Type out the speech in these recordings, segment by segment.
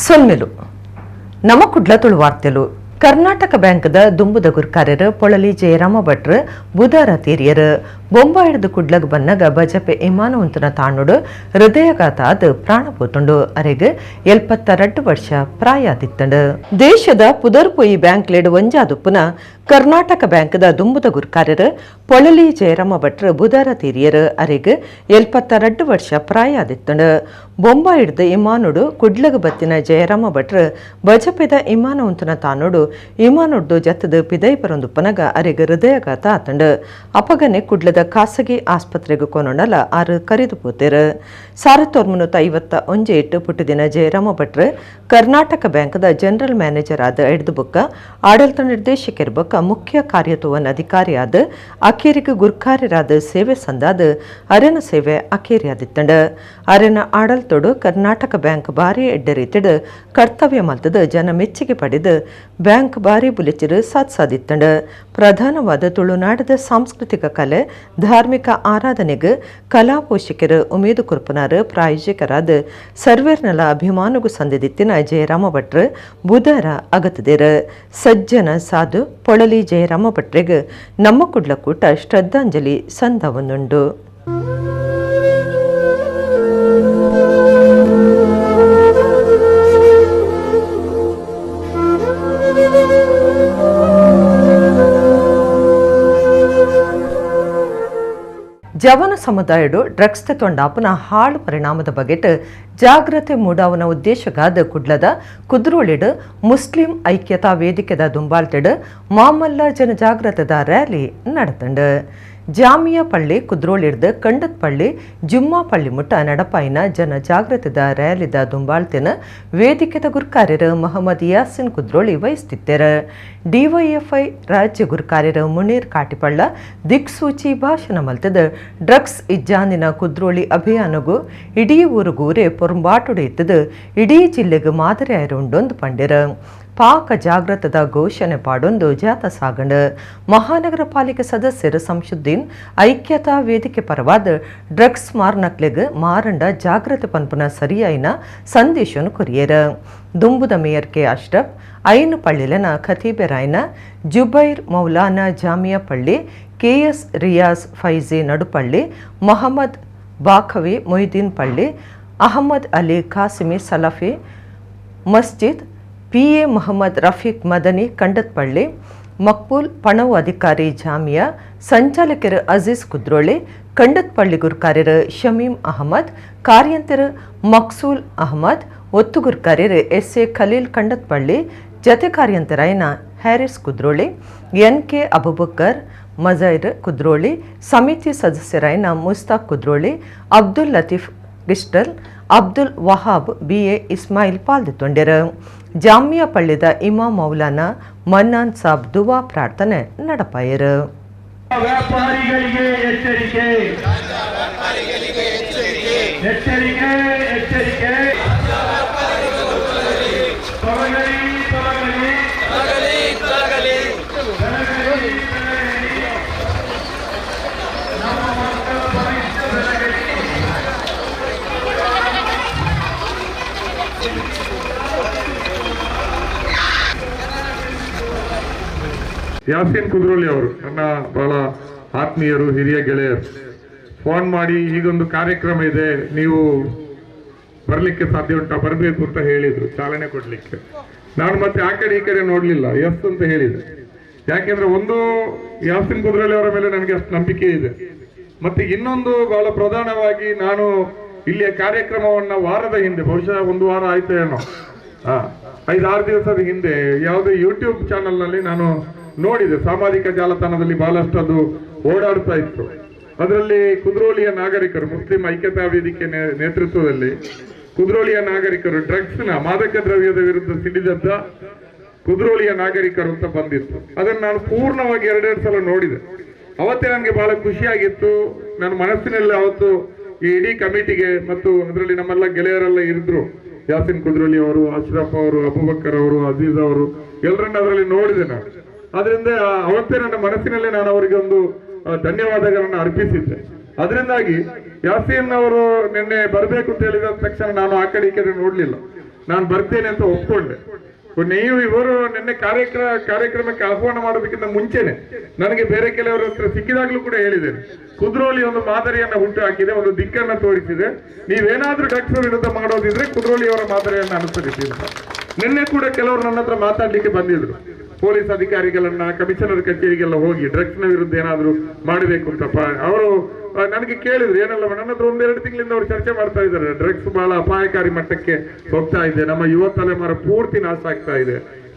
ಸೊಲ್ಮೆಲು ನಮ್ಮ ಕುಡ್ಲ ತುಳು ವಾರ್ತೆಲು. ಕರ್ನಾಟಕ ಬ್ಯಾಂಕ್ದ ದುಂಬುದ ಗುರ್ಕಾರ್ಯರು ಪೊಳಲಿ ಜಯರಾಮ ಭಟ್ರು ಬುಧಾರ ತೀರಿಯರು. ಬೊಂಬಾಯಿಡ್ದು ಕುಡ್ಲಗ್ ಬನ್ನಗ ಬಜಪೆ ಇಮಾನ ಉಂತುನ ತಾಣುಡು ಹೃದಯಘಾತ ಆದ್ ಪ್ರಾಣ ಪೋತುಂಡು. ಅರೆಗ್ 72 ವರ್ಷ ಪ್ರಾಯಾದಿತ್ತಂಡು. ದೇಶದ ಪುದರ್ಪೊಯಿ ಬ್ಯಾಂಕ್ಲೆಡ್ ಒಂಜಾದುಪ್ಪುನ ಕರ್ನಾಟಕ ಬ್ಯಾಂಕ್ದ ದುಂಬುದ ಗುರ್ಕಾರ್ಯರು ಪೊಳಲಿ ಜಯರಾಮ ಭಟ್ರು ಬುಧಾರ ತೀರಿಯರು. ಅರೆಗ್ 72 ವರ್ಷ ಪ್ರಾಯಾದಿತ್ತಂಡು. ಬೊಂಬಾಯಿಡ್ದು ಇಮಾನುಡು ಕುಡ್ಲಗ್ ಬತ್ತಿನ ಜಯರಾಮ ಭಟ್ರು ಬಜಪೆದ ಇಮಾನ ಉಂತುನ ತಾನುಡು ಇಮಾನುಡ್ದು ಜತ್ತದು ಪಿದೈ ಪರೊಂದುಪ್ಪನಗ ಅರೆಗ್ ಹೃದಯಘಾತ ಆತಂಡು. ಅಪಗನೆ ಕುಡ್ಲದ ಖಾಸಗಿ ಆಸ್ಪತ್ರೆಗ್ ಕೊನೊಂಡಲ ಆರು ಕರಿದು ಪೋತೆರು. 1951 ಪುಟ್ಟುದಿನ ಜಯರಾಮ ಭಟ್ರು ಕರ್ನಾಟಕ ಬ್ಯಾಂಕ್ದ ಜನರಲ್ ಮ್ಯಾನೇಜರ್ ಆದ ಎಡ್ದು ಬೊಕ್ಕ ಆಡಳಿತ ನಿರ್ದೇಶಕರ್ ಬೊಕ್ಕ ಮುಖ್ಯ ಕಾರ್ಯತುವನ್ ಅಧಿಕಾರಿಯಾದ ಅಕೇರಿಗ್ ಗುರ್ಕಾರ್ಯರಾದ ಸೇವೆ ಸಂದಾದ ಅರೆನ ಸೇವೆ ಅಕೇರಿಯಾದಿತ್ತಂಡು. ಅರೆನ ಆಡಳಿತೋಡು ಕರ್ನಾಟಕ ಬ್ಯಾಂಕ್ ಭಾರಿ ಎಡ್ಡೆ ರೀತಿಡ್ ಕರ್ತವ್ಯ ಮಲ್ತದ ಜನ ಮೆಚ್ಚುಗೆ ಪಡೆದು ಬ್ಯಾಂಕ್ ಭಾರಿ ಬುಲೆಚಿರು ಸಾಧಿಸಾದಿತ್ತಂಡು. ಪ್ರಧಾನವಾದ ತುಳುನಾಡದ ಸಾಂಸ್ಕೃತಿಕ ಕಲೆ ಧಾರ್ಮಿಕ ಆರಾಧನೆಗೆ ಕಲಾ ಪೋಷಕರು ಉಮೇದು ಕುರ್ಪನಾರು ಪ್ರಾಯೋಜಕರಾದ ಸರ್ವೇರ್ನಲ ಅಭಿಮಾನಗು ಸಂದಿದಿತ್ತಿನ ಜಯರಾಮ ಭಟ್ರು ಬುಧರ ಅಗತದಿರು. ಸಜ್ಜನ ಸಾಧು ಪೊಳಲಿ ಜಯರಾಮ ಭಟ್ರಿಗೆ ನಮ್ಮ ಕುಡ್ಲ ಕೂಟ ಶ್ರದ್ಧಾಂಜಲಿ ಸಂದವನ್ನುಂಡು. ಜವನ ಸಮುದಾಯಡು ಡ್ರಗ್ಸ್ ತೊಂಡಾಪುನ ಹಾಳು ಪರಿಣಾಮದ ಬಗೆಟ್ ಜಾಗ್ರತೆ ಮೂಡಾವನ ಉದ್ದೇಶಗಾದ ಕುಡ್ಲದ ಕುದ್ರೋಳಿಡ್ ಮುಸ್ಲಿಂ ಐಕ್ಯತಾ ವೇದಿಕೆದ ದುಂಬಾಲ್ತೆಡ್ ಮಾಮಲ್ಲ ಜನಜಾಗ್ರತದ ರ್ಯಾಲಿ ನಡೆತಂಡು. ಜಾಮಿಯಾ ಪಳ್ಳಿ ಕುದ್ರೋಳಿಡ್ದು ಕಂಡತ್ ಪಳ್ಳಿ ಜುಮ್ಮಾ ಪಳ್ಳಿ ಮುಟ್ಟ ನಡಪಾಯಿನ ಜನಜಾಗ್ರತದ ರ್ಯಾಲಿದ ದುಂಬಾಳ್ತೆನ ವೇದಿಕೆದ ಗುರ್ಕಾರ್ಯರು ಮೊಹಮ್ಮದ್ ಯಾಸಿನ್ ಕುದ್ರೋಳಿ ವಹಿಸ್ತಿತ್ತೆರು. ಡಿವೈಎಫ್ಐ ರಾಜ್ಯ ಗುರ್ಕಾರ್ಯರು ಮುನೀರ್ ಕಾಟಿಪಳ್ಳ ದಿಕ್ಸೂಚಿ ಭಾಷಣ ಮಲ್ತದ ಡ್ರಗ್ಸ್ ಇಜ್ಜಾಂದಿನ ಕುದ್ರೋಳಿ ಅಭಿಯಾನಗು ಇಡೀ ಊರುಗೂರೆ ಪೊರಂಬಾಟುಡು ಇತ್ತದು ಇಡೀ ಜಿಲ್ಲೆಗೆ ಮಾದರಿ ಆಯಿರುಂಡೊಂದು ಪಂಡೆರು. ಪಾಕ ಜಾಗ್ರತದ ಘೋಷಣೆ ಪಾಡೊಂದು ಜಾತ ಸಾಗಂಡ್. ಮಹಾನಗರ ಪಾಲಿಕೆ ಸದಸ್ಯರು ಸಂಶುದ್ದೀನ್ ಐಕ್ಯತಾ ವೇದಿಕೆ ಪರವಾದ ಡ್ರಗ್ಸ್ ಮಾರ್ನಕ್ಲೆಗ್ ಮಾರಂಡ ಜಾಗ್ರತೆ ಪನ್ಪುನ ಸರಿಯಾಯಿನ ಸಂದೇಶನು ಕೊರಿಯರ್. ದುಂಬುದ ಮೇಯರ್ ಕೆ ಅಶ್ರಫ್, ಐನು ಪಳ್ಳಿಲೆನ ಖತೀಬೆರಾಯ್ನ ಜುಬೈರ್ ಮೌಲಾನಾ ಜಾಮಿಯಾ ಪಳ್ಳಿ, ಕೆಎಸ್ ರಿಯಾಜ್ ಫೈಜಿ ನಡುಪಳ್ಳಿ, ಮೊಹಮ್ಮದ್ ಬಾಖವಿ ಮೊಯ್ದೀನ್ ಪಳ್ಳಿ, ಅಹಮದ್ ಅಲಿ ಖಾಸಿಮಿ ಸಲಫಿ ಮಸ್ಜಿದ್, ಪಿ ಎ ಮೊಹಮ್ಮದ್ ರಫೀಕ್ ಮದನಿ ಕಂಡತ್ಪಳ್ಳಿ, ಮಕ್ಬೂಲ್ ಪಣವು ಅಧಿಕಾರಿ ಜಾಮಿಯಾ, ಸಂಚಾಲಕರು ಅಜೀಜ್ ಕುದ್ರೋಳಿ, ಕಂಡತ್ಪಳ್ಳಿ ಗುರ್ಕಾರ್ಯರು ಶಮೀಂ ಅಹಮದ್, ಕಾರ್ಯಂತರು ಮಕ್ಸೂಲ್ ಅಹಮದ್, ಒತ್ತು ಗುರ್ಕಾರ್ಯರು ಎಸ್ ಎ ಖಲೀಲ್ ಕಂಡತ್ಪಳ್ಳಿ, ಜತೆ ಕಾರ್ಯಂತರಾಯನ ಹ್ಯಾರಿಸ್ ಕುದ್ರೋಳಿ, ಎನ್ ಕೆ ಅಬುಬಕ್ಕರ್ ಮಜೈರ್ ಕುದ್ರೋಳಿ, ಸಮಿತಿ ಸದಸ್ಯರಾಯನ ಮುಸ್ತಾಕ್ ಕುದ್ರೋಳಿ, ಅಬ್ದುಲ್ ಲತೀಫ್ ಗಿಸ್ಟಲ್, ಅಬ್ದುಲ್ ವಹಾಬ್, ಬಿ ಎ ಇಸ್ಮಾಯಿಲ್ ಪಾಲ್ದಿತ್ತೊಂಡೆರು. ಜಾಮಿಯಾ ಪಳ್ಳಿದ ಇಮಾಮ್ ಮೌಲಾನಾ ಮನ್ನಾನ್ ಸಾಬ್ ದುವಾ ಪ್ರಾರ್ಥನೆ ನಡಪಾಯರು. ವ್ಯಾಪಾರಿಗಳಿಗೆ ಎಚ್ಚರಿಕೆ, ಎಚ್ಚರಿಕೆ, ಎಚ್ಚರಿಕೆ. ತೊಲಗಲಿ, ತೊಲಗಲಿ, ತೊಲಗಲಿ, ತೊಲಗಲಿ. ನಮ್ಮ ಮಕ್ಕಳ ಭವಿಷ್ಯ ಬೆಳಗಲಿ. ಯಾಸೀನ್ ಕುದ್ರೋಳಿ ಅವರು ನನ್ನ ಬಹಳ ಆತ್ಮೀಯರು, ಹಿರಿಯ ಗೆಳೆಯರು. ಫೋನ್ ಮಾಡಿ ಈಗೊಂದು ಕಾರ್ಯಕ್ರಮ ಇದೆ, ನೀವು ಬರಲಿಕ್ಕೆ ಸಾಧ್ಯ ಉಂಟಾ, ಬರಬೇಕು ಅಂತ ಹೇಳಿದ್ರು ಚಾಲನೆ ಕೊಡ್ಲಿಕ್ಕೆ. ನಾನು ಮತ್ತೆ ಆ ಕಡೆ ಈ ಕಡೆ ನೋಡ್ಲಿಲ್ಲ, ಎಸ್ ಅಂತ ಹೇಳಿದೆ. ಯಾಕೆಂದ್ರೆ ಒಂದು ಯಾಸೀನ್ ಕುದ್ರೋಳಿ ಅವರ ಮೇಲೆ ನನಗೆ ಅಷ್ಟು ನಂಬಿಕೆ ಇದೆ, ಮತ್ತೆ ಇನ್ನೊಂದು ಬಹಳ ಪ್ರಧಾನವಾಗಿ ನಾನು ಇಲ್ಲಿಯ ಕಾರ್ಯಕ್ರಮವನ್ನ ವಾರದ ಹಿಂದೆ, ಬಹುಶಃ ಒಂದು ವಾರ ಆಯ್ತು ಏನೋ, 5-6 ದಿವಸದ ಹಿಂದೆ ಯಾವುದೇ ಯೂಟ್ಯೂಬ್ ಚಾನೆಲ್ ನಲ್ಲಿ ನಾನು ನೋಡಿದೆ. ಸಾಮಾಜಿಕ ಜಾಲತಾಣದಲ್ಲಿ ಬಹಳಷ್ಟು ಅದು ಓಡಾಡ್ತಾ ಇತ್ತು. ಅದರಲ್ಲಿ ಕುದ್ರೋಳಿಯ ನಾಗರಿಕರು, ಮುಸ್ಲಿಂ ಐಕ್ಯತಾ ವೇದಿಕೆ ನೇತೃತ್ವದಲ್ಲಿ ಕುದ್ರೋಳಿಯ ನಾಗರಿಕರು ಡ್ರಗ್ಸ್ ನ ಮಾದಕ ದ್ರವ್ಯದ ವಿರುದ್ಧ ಸಿಡಿದದ್ದ ಕುದ್ರೋಳಿಯ ನಾಗರಿಕರು ಅಂತ ಬಂದಿತ್ತು. ಅದನ್ನು ನಾನು ಪೂರ್ಣವಾಗಿ 2-2 ಸಲ ನೋಡಿದೆ. ಅವತ್ತೇ ನನಗೆ ಬಹಳ ಖುಷಿಯಾಗಿತ್ತು. ನನ್ನ ಮನಸ್ಸಿನಲ್ಲಿ ಅವತ್ತು ಈ ಇಡೀ ಕಮಿಟಿಗೆ ಮತ್ತು ಅದರಲ್ಲಿ ನಮ್ಮೆಲ್ಲ ಗೆಳೆಯರೆಲ್ಲ ಇದ್ರು, ಯಾಸಿನ್ ಕುದ್ರೋಳಿ ಅವರು, ಅಶ್ರಫ್ ಅವರು, ಅಬೂಬಕ್ಕರ್ ಅವರು, ಅಜೀಜ್ ಅವರು, ಎಲ್ಲರನ್ನ ಅದರಲ್ಲಿ ನೋಡಿದೆ ನಾನು. ಅದರಿಂದ ಅವತ್ತೇ ನನ್ನ ಮನಸ್ಸಿನಲ್ಲೇ ನಾನು ಅವರಿಗೆ ಒಂದು ಧನ್ಯವಾದಗಳನ್ನು ಅರ್ಪಿಸಿದ್ದೆ. ಅದರಿಂದಾಗಿ ಯಾಸೀನ್ ಅವರು ನಿನ್ನೆ ಬರಬೇಕು ಅಂತ ಹೇಳಿದ ತಕ್ಷಣ ನಾನು ಆ ಕಡೆ ಈ ಕಡೆ ನೋಡ್ಲಿಲ್ಲ. ನಾನು ಬರ್ತೇನೆ ಅಂತ ಒಪ್ಕೊಂಡೆ. ನೀವು ಇವರು ನಿನ್ನೆ ಕಾರ್ಯಕ್ರಮಕ್ಕೆ ಆಹ್ವಾನ ಮಾಡೋದಕ್ಕಿಂತ ಮುಂಚೆನೆ ನನಗೆ ಬೇರೆ ಕೆಲವರ ಹತ್ರ ಸಿಕ್ಕಿದಾಗ್ಲೂ ಕೂಡ ಹೇಳಿದ್ದೇನೆ, ಕುದ್ರೋಳಿ ಒಂದು ಮಾದರಿಯನ್ನ ಹುಟ್ಟು ಹಾಕಿದೆ, ಒಂದು ದಿಕ್ಕನ್ನ ತೋರಿಸಿದೆ. ನೀವೇನಾದ್ರೂ ಡ್ರಗ್ಸ್ ವಿರುದ್ಧ ಮಾಡೋದಿದ್ರೆ ಕುದ್ರೋಳಿಯವರ ಮಾದರಿಯನ್ನು ಅನುಸರಿಸಿ ಅಂತ. ನಿನ್ನೆ ಕೂಡ ಕೆಲವರು ನನ್ನ ಹತ್ರ ಮಾತಾಡ್ಲಿಕ್ಕೆ ಬಂದಿದ್ರು, ಪೊಲೀಸ್ ಅಧಿಕಾರಿಗಳನ್ನ ಕಮಿಷನರ್ ಕಚೇರಿಗೆಲ್ಲ ಹೋಗಿ ಡ್ರಗ್ಸ್ ನ ವಿರುದ್ಧ ಏನಾದ್ರು ಮಾಡಬೇಕು ಅಂತ ಅವರು ನನಗೆ ಕೇಳಿದ್ರು. ಏನಲ್ಲ, ನನ್ನ ಹತ್ರ 1-2 ತಿಂಗಳಿಂದ ಅವರು ಚರ್ಚೆ ಮಾಡ್ತಾ ಇದ್ದಾರೆ, ಡ್ರಗ್ಸ್ ಬಹಳ ಅಪಾಯಕಾರಿ ಮಟ್ಟಕ್ಕೆ ಹೋಗ್ತಾ ಇದೆ, ನಮ್ಮ ಯುವ ತಲೆಮಾರು ಪೂರ್ತಿ ನಾಶ ಆಗ್ತಾ ಇದೆ,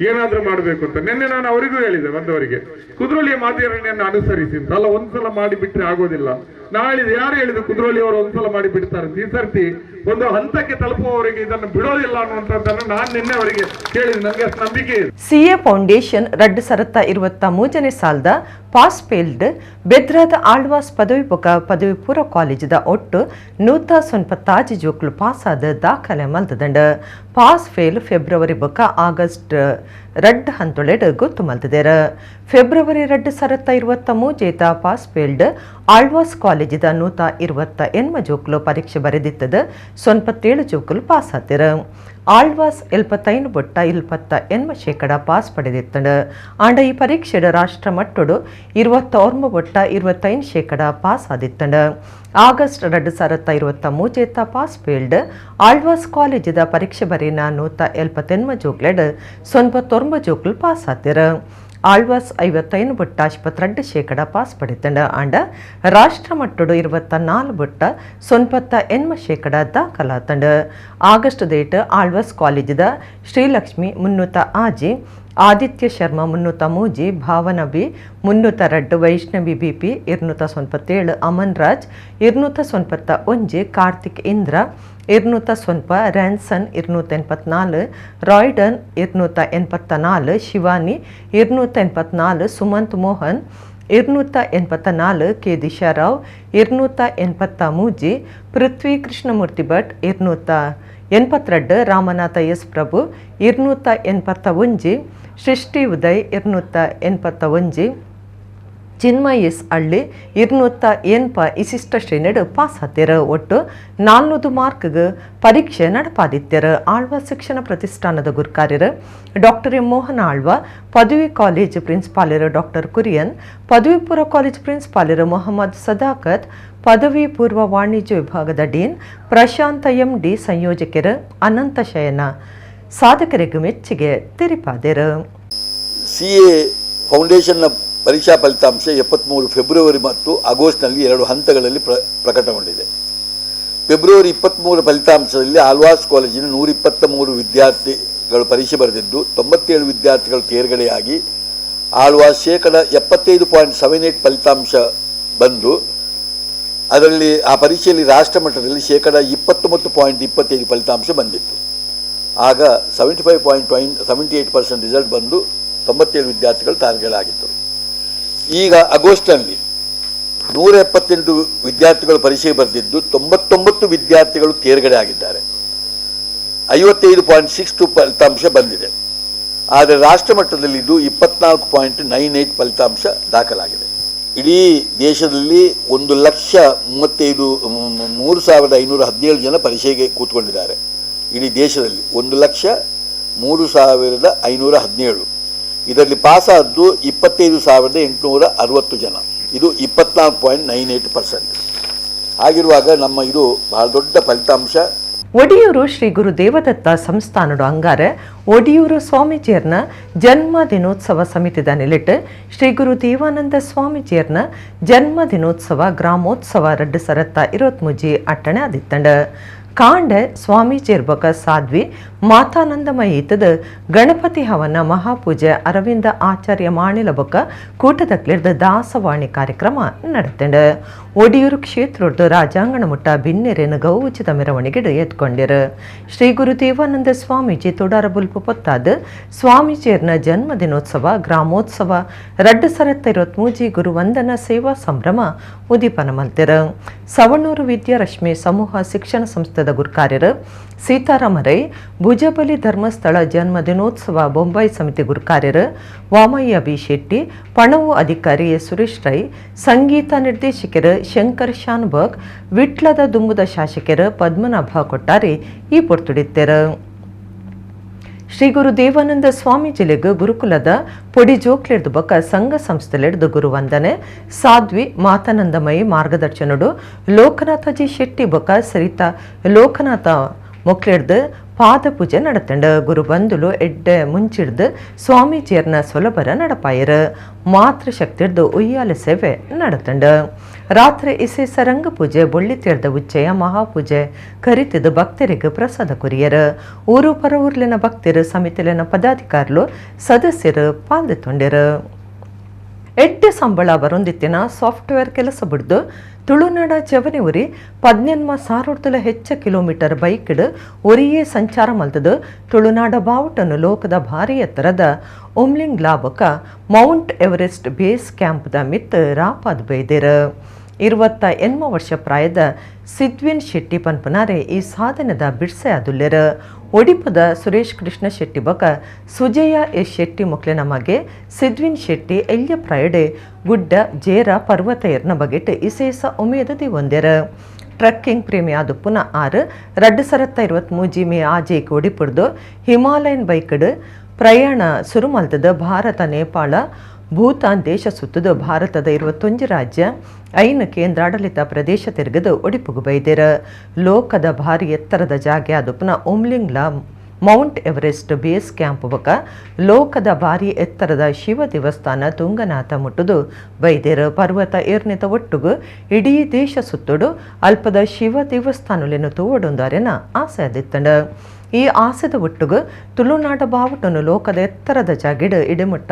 ಏನಾದ್ರೂ ಮಾಡಬೇಕು ಅಂತ. ನಿನ್ನೆ ನಾನು ಅವರಿಗೂ ಹೇಳಿದೆ, ಬಂದವರಿಗೆ, ಕುದ್ರೋಳಿಯ ಮಾದರಿಯನ್ನು ಅನುಸರಿಸಿ ಅಂತ. ಅಲ್ಲ, ಒಂದ್ಸಲ ಮಾಡಿ ಬಿಟ್ರೆ ಆಗೋದಿಲ್ಲ. ನಾಳೆ ಯಾರು ಹೇಳಿದ್ರು ಕುದ್ರೋಳಿ ಅವರು ಒಂದ್ಸಲ ಮಾಡಿ ಬಿಡ್ತಾರೆ? ಈ ಸರ್ತಿ ಒಂದು ಹಂತಕ್ಕೆ ತಲುಪುವವರಿಗೆ ಇದನ್ನು ಬಿಡೋದಿಲ್ಲ ಅನ್ನುವಂಥದ್ದನ್ನು ನಾನು ನಿನ್ನೆ ಅವರಿಗೆ ಕೇಳಿದೆ. ನನಗೆ ಅಷ್ಟು ನಂಬಿಕೆ ಇದೆ. ಸಿಎ ಫೌಂಡೇಶನ್ 2023ನೇ ಸಾಲದ ಪಾಸ್ ಫೇಲ್ಡ್ ಬೆದ್ರಾದ ಆಳ್ವಾಸ್ ಪದವಿ ಪದವಿ ಪೂರ್ವ ಕಾಲೇಜಿದ ಒಟ್ಟು 146 ಜೋಕ್ಲು ಪಾಸ್ ಆದ ದಾಖಲೆ ಮಲ್ತದಂಡ. Pass fail February ಬೊಕ ಆಗಸ್ಟ್ 2 ಹಂತೊಳೆಡ್ ಗೊತ್ತು ಮಲ್ತದೇರ. ಫೆಬ್ರವರಿ 2023 ಪಾಸ್ ಫೇಲ್ಡ್ ಆಳ್ವಾಸ್ ಕಾಲೇಜಿದ 128 ಜೋಕ್ಲು ಪರೀಕ್ಷೆ ಬರೆದಿತ್ತದ 97 ಜೋಕ್ಲು ಪಾಸ್ ಆತಿರ. ಆಳ್ವಾಸ್ 75.28% ಪಾಸ್ ಪಡೆದಿತ್ತಂಡ. ಆಂಡ ಈ ಪರೀಕ್ಷೆಡ ರಾಷ್ಟ್ರ ಮಟ್ಟಡು 29.25% ಪಾಸ್ ಆದಿತ್ತಂಡ. August 2023 pass failed Alva's ಕಾಲೇಜಿದ ಪರೀಕ್ಷೆ ಬರೀನ 178 ಜೋಕ್ಲೆಡ್ 99 ಜೋಕ್ಲು ಪಾಸ್ ಆತಿರ. ಆಳ್ವಾಸ್ 55.22% ಪಾಸ್ ಪಡೆತಂಡ. ಆಂಡ ರಾಷ್ಟ್ರ ಮಟ್ಟಡು 24.08% ದಾಖಲಾತಂಡ. ಆಗಸ್ಟ್ ಡೇಟ್ ಆಳ್ವಾಸ್ ಕಾಲೇಜಿದ Shrilakshmi 306, Aditya Sharma 303, Bhavana B 302, Vaishnavi B P 297, Aman Raj 291, Karthik Indra 209, ರ್ಯಾನ್ಸನ್ 284, ರಾಯ್ಡನ್ 284, Shivani 284, Sumanth Mohan 284, K ದಿಶಾರಾವ್ 283, ಪೃಥ್ವಿ ಕೃಷ್ಣಮೂರ್ತಿ ಭಟ್ 282, ರಾಮನಾಥ ಎಸ್ ಪ್ರಭು 281, ಸೃಷ್ಟಿ ಉದಯ್ 281, ಚಿನ್ಮಯ್ ಎಸ್ ಹಳ್ಳಿ 280 ಇಸಿಷ್ಟ ಶ್ರೇಣಿಡ್ ಪಾಸ್ ಆತಿರ. ಒಟ್ಟು 400 ಮಾರ್ಕ್ಗೆ ಪರೀಕ್ಷೆ നടപ്പാದಿತ್ಯರ. ಆಳ್ವ ಶಿಕ್ಷಣ ಪ್ರತಿಷ್ಠಾನದ ಗುರುಕಾರ್ಯರು ಡಾಕ್ಟರ್ ಎಂ ಮೋಹನ್ ಆಳ್ವ, ಪದವಿ ಕಾಲೇಜ್ ಪ್ರಿನ್ಸಿಪಾಲರು ಡಾಕ್ಟರ್ ಕುರಿಯನ್, ಪದವಿ ಪೂರ್ವ ಕಾಲೇಜ್ ಪ್ರಿನ್ಸಿಪಾಲರು ಮೊಹಮ್ಮದ್ ಸದಾಕತ್, ಪದವಿ ಪೂರ್ವ ವಾಣಿಜ್ಯ ವಿಭಾಗದ dean Prashanta M D, ಸಂಯೋಜಕರು ಅನಂತ ಶಯನ ಸಾಧಕರಿಗೆ ಮೆಚ್ಚುಗೆ ತೆರಿಪಾದರು. ಸಿಎ ಫೌಂಡೇಶನ್ನ ಪರೀಕ್ಷಾ ಫಲಿತಾಂಶ 23 ಫೆಬ್ರವರಿ ಮತ್ತು ಆಗಸ್ಟ್ನಲ್ಲಿ 2 ಹಂತಗಳಲ್ಲಿ ಪ್ರಕಟಗೊಂಡಿದೆ. ಫೆಬ್ರವರಿ 23 ಫಲಿತಾಂಶದಲ್ಲಿ ಆಳ್ವಾಸ್ ಕಾಲೇಜಿನ 123 ವಿದ್ಯಾರ್ಥಿಗಳು ಪರೀಕ್ಷೆ ಬರೆದಿದ್ದು 97 ವಿದ್ಯಾರ್ಥಿಗಳು ತೇರ್ಗಡೆಯಾಗಿ ಆಳ್ವಾಸ್ 75.78% ಫಲಿತಾಂಶ ಬಂದು ಅದರಲ್ಲಿ ಆ ಪರೀಕ್ಷೆಯಲ್ಲಿ ರಾಷ್ಟ್ರಮಟ್ಟದಲ್ಲಿ 29.25% ಫಲಿತಾಂಶ ಬಂದಿತ್ತು. ಆಗ 75.78% ರಿಸಲ್ಟ್ ಬಂದು 97 ವಿದ್ಯಾರ್ಥಿಗಳು ತೇರ್ಗಡೆಯಾಗಿದ್ದರು. ಈಗ ಆಗಸ್ಟ್ನಲ್ಲಿ 178 ವಿದ್ಯಾರ್ಥಿಗಳು ಪರೀಕ್ಷೆ ಬರೆದಿದ್ದು 99 ವಿದ್ಯಾರ್ಥಿಗಳು ತೇರ್ಗಡೆ ಆಗಿದ್ದಾರೆ. 55.62 ಫಲಿತಾಂಶ ಬಂದಿದೆ. ಆದರೆ ರಾಷ್ಟ್ರಮಟ್ಟದಲ್ಲಿ ಇದು 24.98 ಫಲಿತಾಂಶ ದಾಖಲಾಗಿದೆ. ಇಡೀ ದೇಶದಲ್ಲಿ 1,35, 3,517 ಜನ ಪರೀಕ್ಷೆಗೆ ಕೂತ್ಕೊಂಡಿದ್ದಾರೆ. ಇಡೀ ದೇಶದಲ್ಲಿ 1,03,517. ಇದರಲ್ಲಿ ಪಾಸಾದ್ದು 25,860 ಜನ. ಇದು 24.98%. ಹಾಗಿರುವಾಗ ನಮ್ಮ ಇದು ಬಹಳ ದೊಡ್ಡ ಫಲಿತಾಂಶ. ಒಡಿಯೂರು ಶ್ರೀ ಗುರು ದೇವದತ್ತ ಸಂಸ್ಥಾನಡು ಅಂಗಾರೆ ಒಡಿಯೂರು ಸ್ವಾಮೀಜಿಯರ್ನ ಜನ್ಮ ದಿನೋತ್ಸವ ಸಮಿತಿದ ನೆಲೆಟ್ ಶ್ರೀ ಗುರು ದೇವಾನಂದ ಸ್ವಾಮೀಜಿಯರ್ನ ಜನ್ಮ ದಿನೋತ್ಸವ ಗ್ರಾಮೋತ್ಸವ 2023 ಅಟ್ಟಣೆ ಆದಿತ್ತಂಡ. ಕಾಂಡ ಸ್ವಾಮೀಜಿಯರ್ ಬೊಕ ಸಾಧ್ವಿ ಮಾತಾನಂದಮಯೀತದ ಗಣಪತಿ ಹವನ ಮಹಾಪೂಜೆ ಅರವಿಂದ ಆಚಾರ್ಯ ಮಾಣಿಲ ಬೊಕ ಕೂಟದಕ್ಲಿರ್ದ ದಾಸವಾಣಿ ಕಾರ್ಯಕ್ರಮ ನಡೆತಂಡ. ಒಡಿಯೂರು ಕ್ಷೇತ್ರದ ರಾಜಾಂಗಣ ಮುಟ್ಟ ಬಿನ್ನೆರೆನ ಗೌಚಿತ ಮೆರವಣಿಗೆ ಎತ್ಕೊಂಡಿರು. ಶ್ರೀ ಗುರು ದೇವಾನಂದ ಸ್ವಾಮೀಜಿ ತೊಡಾರ ಬುಲ್ಪು ಪೊತ್ತಾದ ಸ್ವಾಮೀಜಿಯರ್ನ ಜನ್ಮ ದಿನೋತ್ಸವ ಗ್ರಾಮೋತ್ಸವ 2023 ಗುರುವಂದನ ಸೇವಾ ಸಂಭ್ರಮ ಉದೀಪನ ಮಲ್ತೆರ. ಸವಣೂರು ವಿದ್ಯಾರಶ್ಮಿ ಸಮೂಹ ಶಿಕ್ಷಣ ಸಂಸ್ಥೆದ ಗುರುಕಾರ್ಯರು ಸೀತಾರಾಮ ರೈ, ಭುಜಬಲಿ ಧರ್ಮಸ್ಥಳ ಜನ್ಮ ದಿನೋತ್ಸವ ಬೊಂಬೈ ಸಮಿತಿ ಗುರುಕಾರ್ಯರು ವಾಮಯ್ಯ ಬಿ ಶೆಟ್ಟಿ, ಪಣವು ಅಧಿಕಾರಿ ಎಸ್ ಸುರೇಶ್ ರೈ, ಸಂಗೀತ ನಿರ್ದೇಶಕರು ಶಂಕರ್ ಶಾನ್ಬಗ್, ವಿಟ್ಲದ ದುಂಬುದ ಶಾಸಕರು ಪದ್ಮನಾಭ ಕೊಟ್ಟಾರಿ ಈ ಪೊರ್ತುಡಿತ್ತೆರು. Shri Guru Devananda ಸ್ವಾಮೀಜಿಲೆಗ್ ಗುರುಕುಲದ ಪೊಡಿ ಜೋಕ್ಲೆಡ್ದು ಬೊಕ್ಕ ಸಂಘ ಸಂಸ್ಥೆಲೆಡ್ದು ಗುರುವಂದನೆ ಸಾಧ್ವಿ ಮಾತಾನಂದಮಯಿ ಮಾರ್ಗದರ್ಶನಡು ಲೋಕನಾಥಜಿ ಶೆಟ್ಟಿ ಬೊಕ್ಕ ಸರಿತಾ ಲೋಕನಾಥ ಮೊಕ್ಲೆಡ್ದು ಪಾದ ಪೂಜೆ ನಡತಂಡು. ಗುರುಬಂಧುಲು ಎಡ್ಡೆ ಮುಂಚಿಡ್ದು ಸ್ವಾಮೀಜಿಯರ್ನ ಸೊಲಬರ ನಡಪಾಯರು. ಮಾತೃಶಕ್ತಿಡ್ದು ಉಯ್ಯಾಲೆ ಸೇವೆ ನಡತಂಡು. ರಾತ್ರಿ ಇಸೇಸ ರಂಗ ಪೂಜೆ ಬೊಳ್ಳಿತೀರ್ದ ಉಚ್ಚಯ ಮಹಾಪೂಜೆ ಕರಿತಿದ್ದು ಭಕ್ತರಿಗೆ ಪ್ರಸಾದ ಕೊರಿಯರು. ಊರು ಪರ ಊರ್ಲಿನ ಭಕ್ತರು ಸಮಿತಿಲಿನ ಪದಾಧಿಕಾರಿಲು ಸದಸ್ಯರು ಪಾಲ್ದೆತ್ತೊಂಡೆರು. ಎಡ್ಡೆ ಸಂಬಳ ಬರೊಂದಿತ್ತಿನ ಸಾಫ್ಟ್ವೇರ್ ಕೆಲಸ ಬಿಡ್ದು ತುಳುನಾಡ ಜವನಿ ಉರಿ ಪದ್ನೆನ್ಮ ಸಾರೊಡ್ದುಲ ಹೆಚ್ಚ ಕಿಲೋಮೀಟರ್ ಬೈಕ್ಡ್ ಒರಿಯೇ ಸಂಚಾರ ಮಲ್ತದು ತುಳುನಾಡ ಬಾವುಟನು ಲೋಕದ ಭಾರಿ ಎತ್ತರದ ಉಮ್ಲಿಂಗ್ ಲಾಬಕ Mount Everest base ಕ್ಯಾಂಪ್ದ ಮಿತ್ ರಾಪಾದ್ ಬೈದಿರ. 28 ವರ್ಷ ಪ್ರಾಯದ ಸಿದ್ವಿನ್ ಶೆಟ್ಟಿ ಪನ್ಪುನಾರೆ ಈ ಸಾಧನೆದ ಬಿಡ್ಸೆ ಅದುಲ್ಲೆರ್. ಒಡಿಪುದ ಸುರೇಶ್ ಕೃಷ್ಣ ಶೆಟ್ಟಿ ಬೊಕ ಸುಜಯ ಎಸ್ ಶೆಟ್ಟಿ ಮೊಕ್ಲೆನ ಮಗೆ ಸಿದ್ವಿನ್ ಶೆಟ್ಟಿ ಎಲ್ಯ ಪ್ರಾಯಡೆ ಗುಡ್ಡ ಜೇರ ಪರ್ವತ ಎರ್ನ ಬಗೆಟ್ ಇಸೇಸ ಉಮೇದ ದಿವೊಂದೆರ್. ಟ್ರೆಕ್ಕಿಂಗ್ ಪ್ರೇಮಿ ಆದುಪ್ಪುನ ಆರು 2023 ಮೇ ಆಜೇಕ್ ಒಡಿಪುಡ್ದು ಹಿಮಾಲಯನ್ ಬೈಕ್ಡ್ ಪ್ರಯಾಣ ಸುರು ಮಲ್ತದ ಭಾರತ, ನೇಪಾಳ, ಭೂತಾನ್ ದೇಶ ಸುತ್ತದು ಭಾರತದ 21 ರಾಜ್ಯ, 5 ಕೇಂದ್ರಾಡಳಿತ ಪ್ರದೇಶ ತಿರುಗದು ಒಡಿಪುಗು ಬೈದೆರ್. ಲೋಕದ ಭಾರಿ ಎತ್ತರದ ಜಾಗೆ ಆದುಪ್ಪುನ Umling La, Mount Everest base camp ಬೊಕ ಲೋಕದ ಭಾರಿ ಎತ್ತರದ ಶಿವ ದೇವಸ್ಥಾನ ತುಂಗನಾಥ ಮುಟ್ಟುದು ಬೈದೆರ್. ಪರ್ವತ ಏರ್ನಿತ ಒಟ್ಟುಗು ಇಡೀ ದೇಶ ಸುತ್ತುಡು ಅಲ್ಪದ ಶಿವ ದೇವಸ್ಥಾನಲೆನು ತೂವೊಡುಂದು ಆಸೆ ಅದಿತ್ತಂಡ. ಈ ಆಸೆದ ಒಟ್ಟುಗು ತುಳುನಾಡ ಬಾವುಟನು ಲೋಕದ ಎತ್ತರದ ಜಾಗಿಡ್ ಇಡಿಮುಟ್ಟ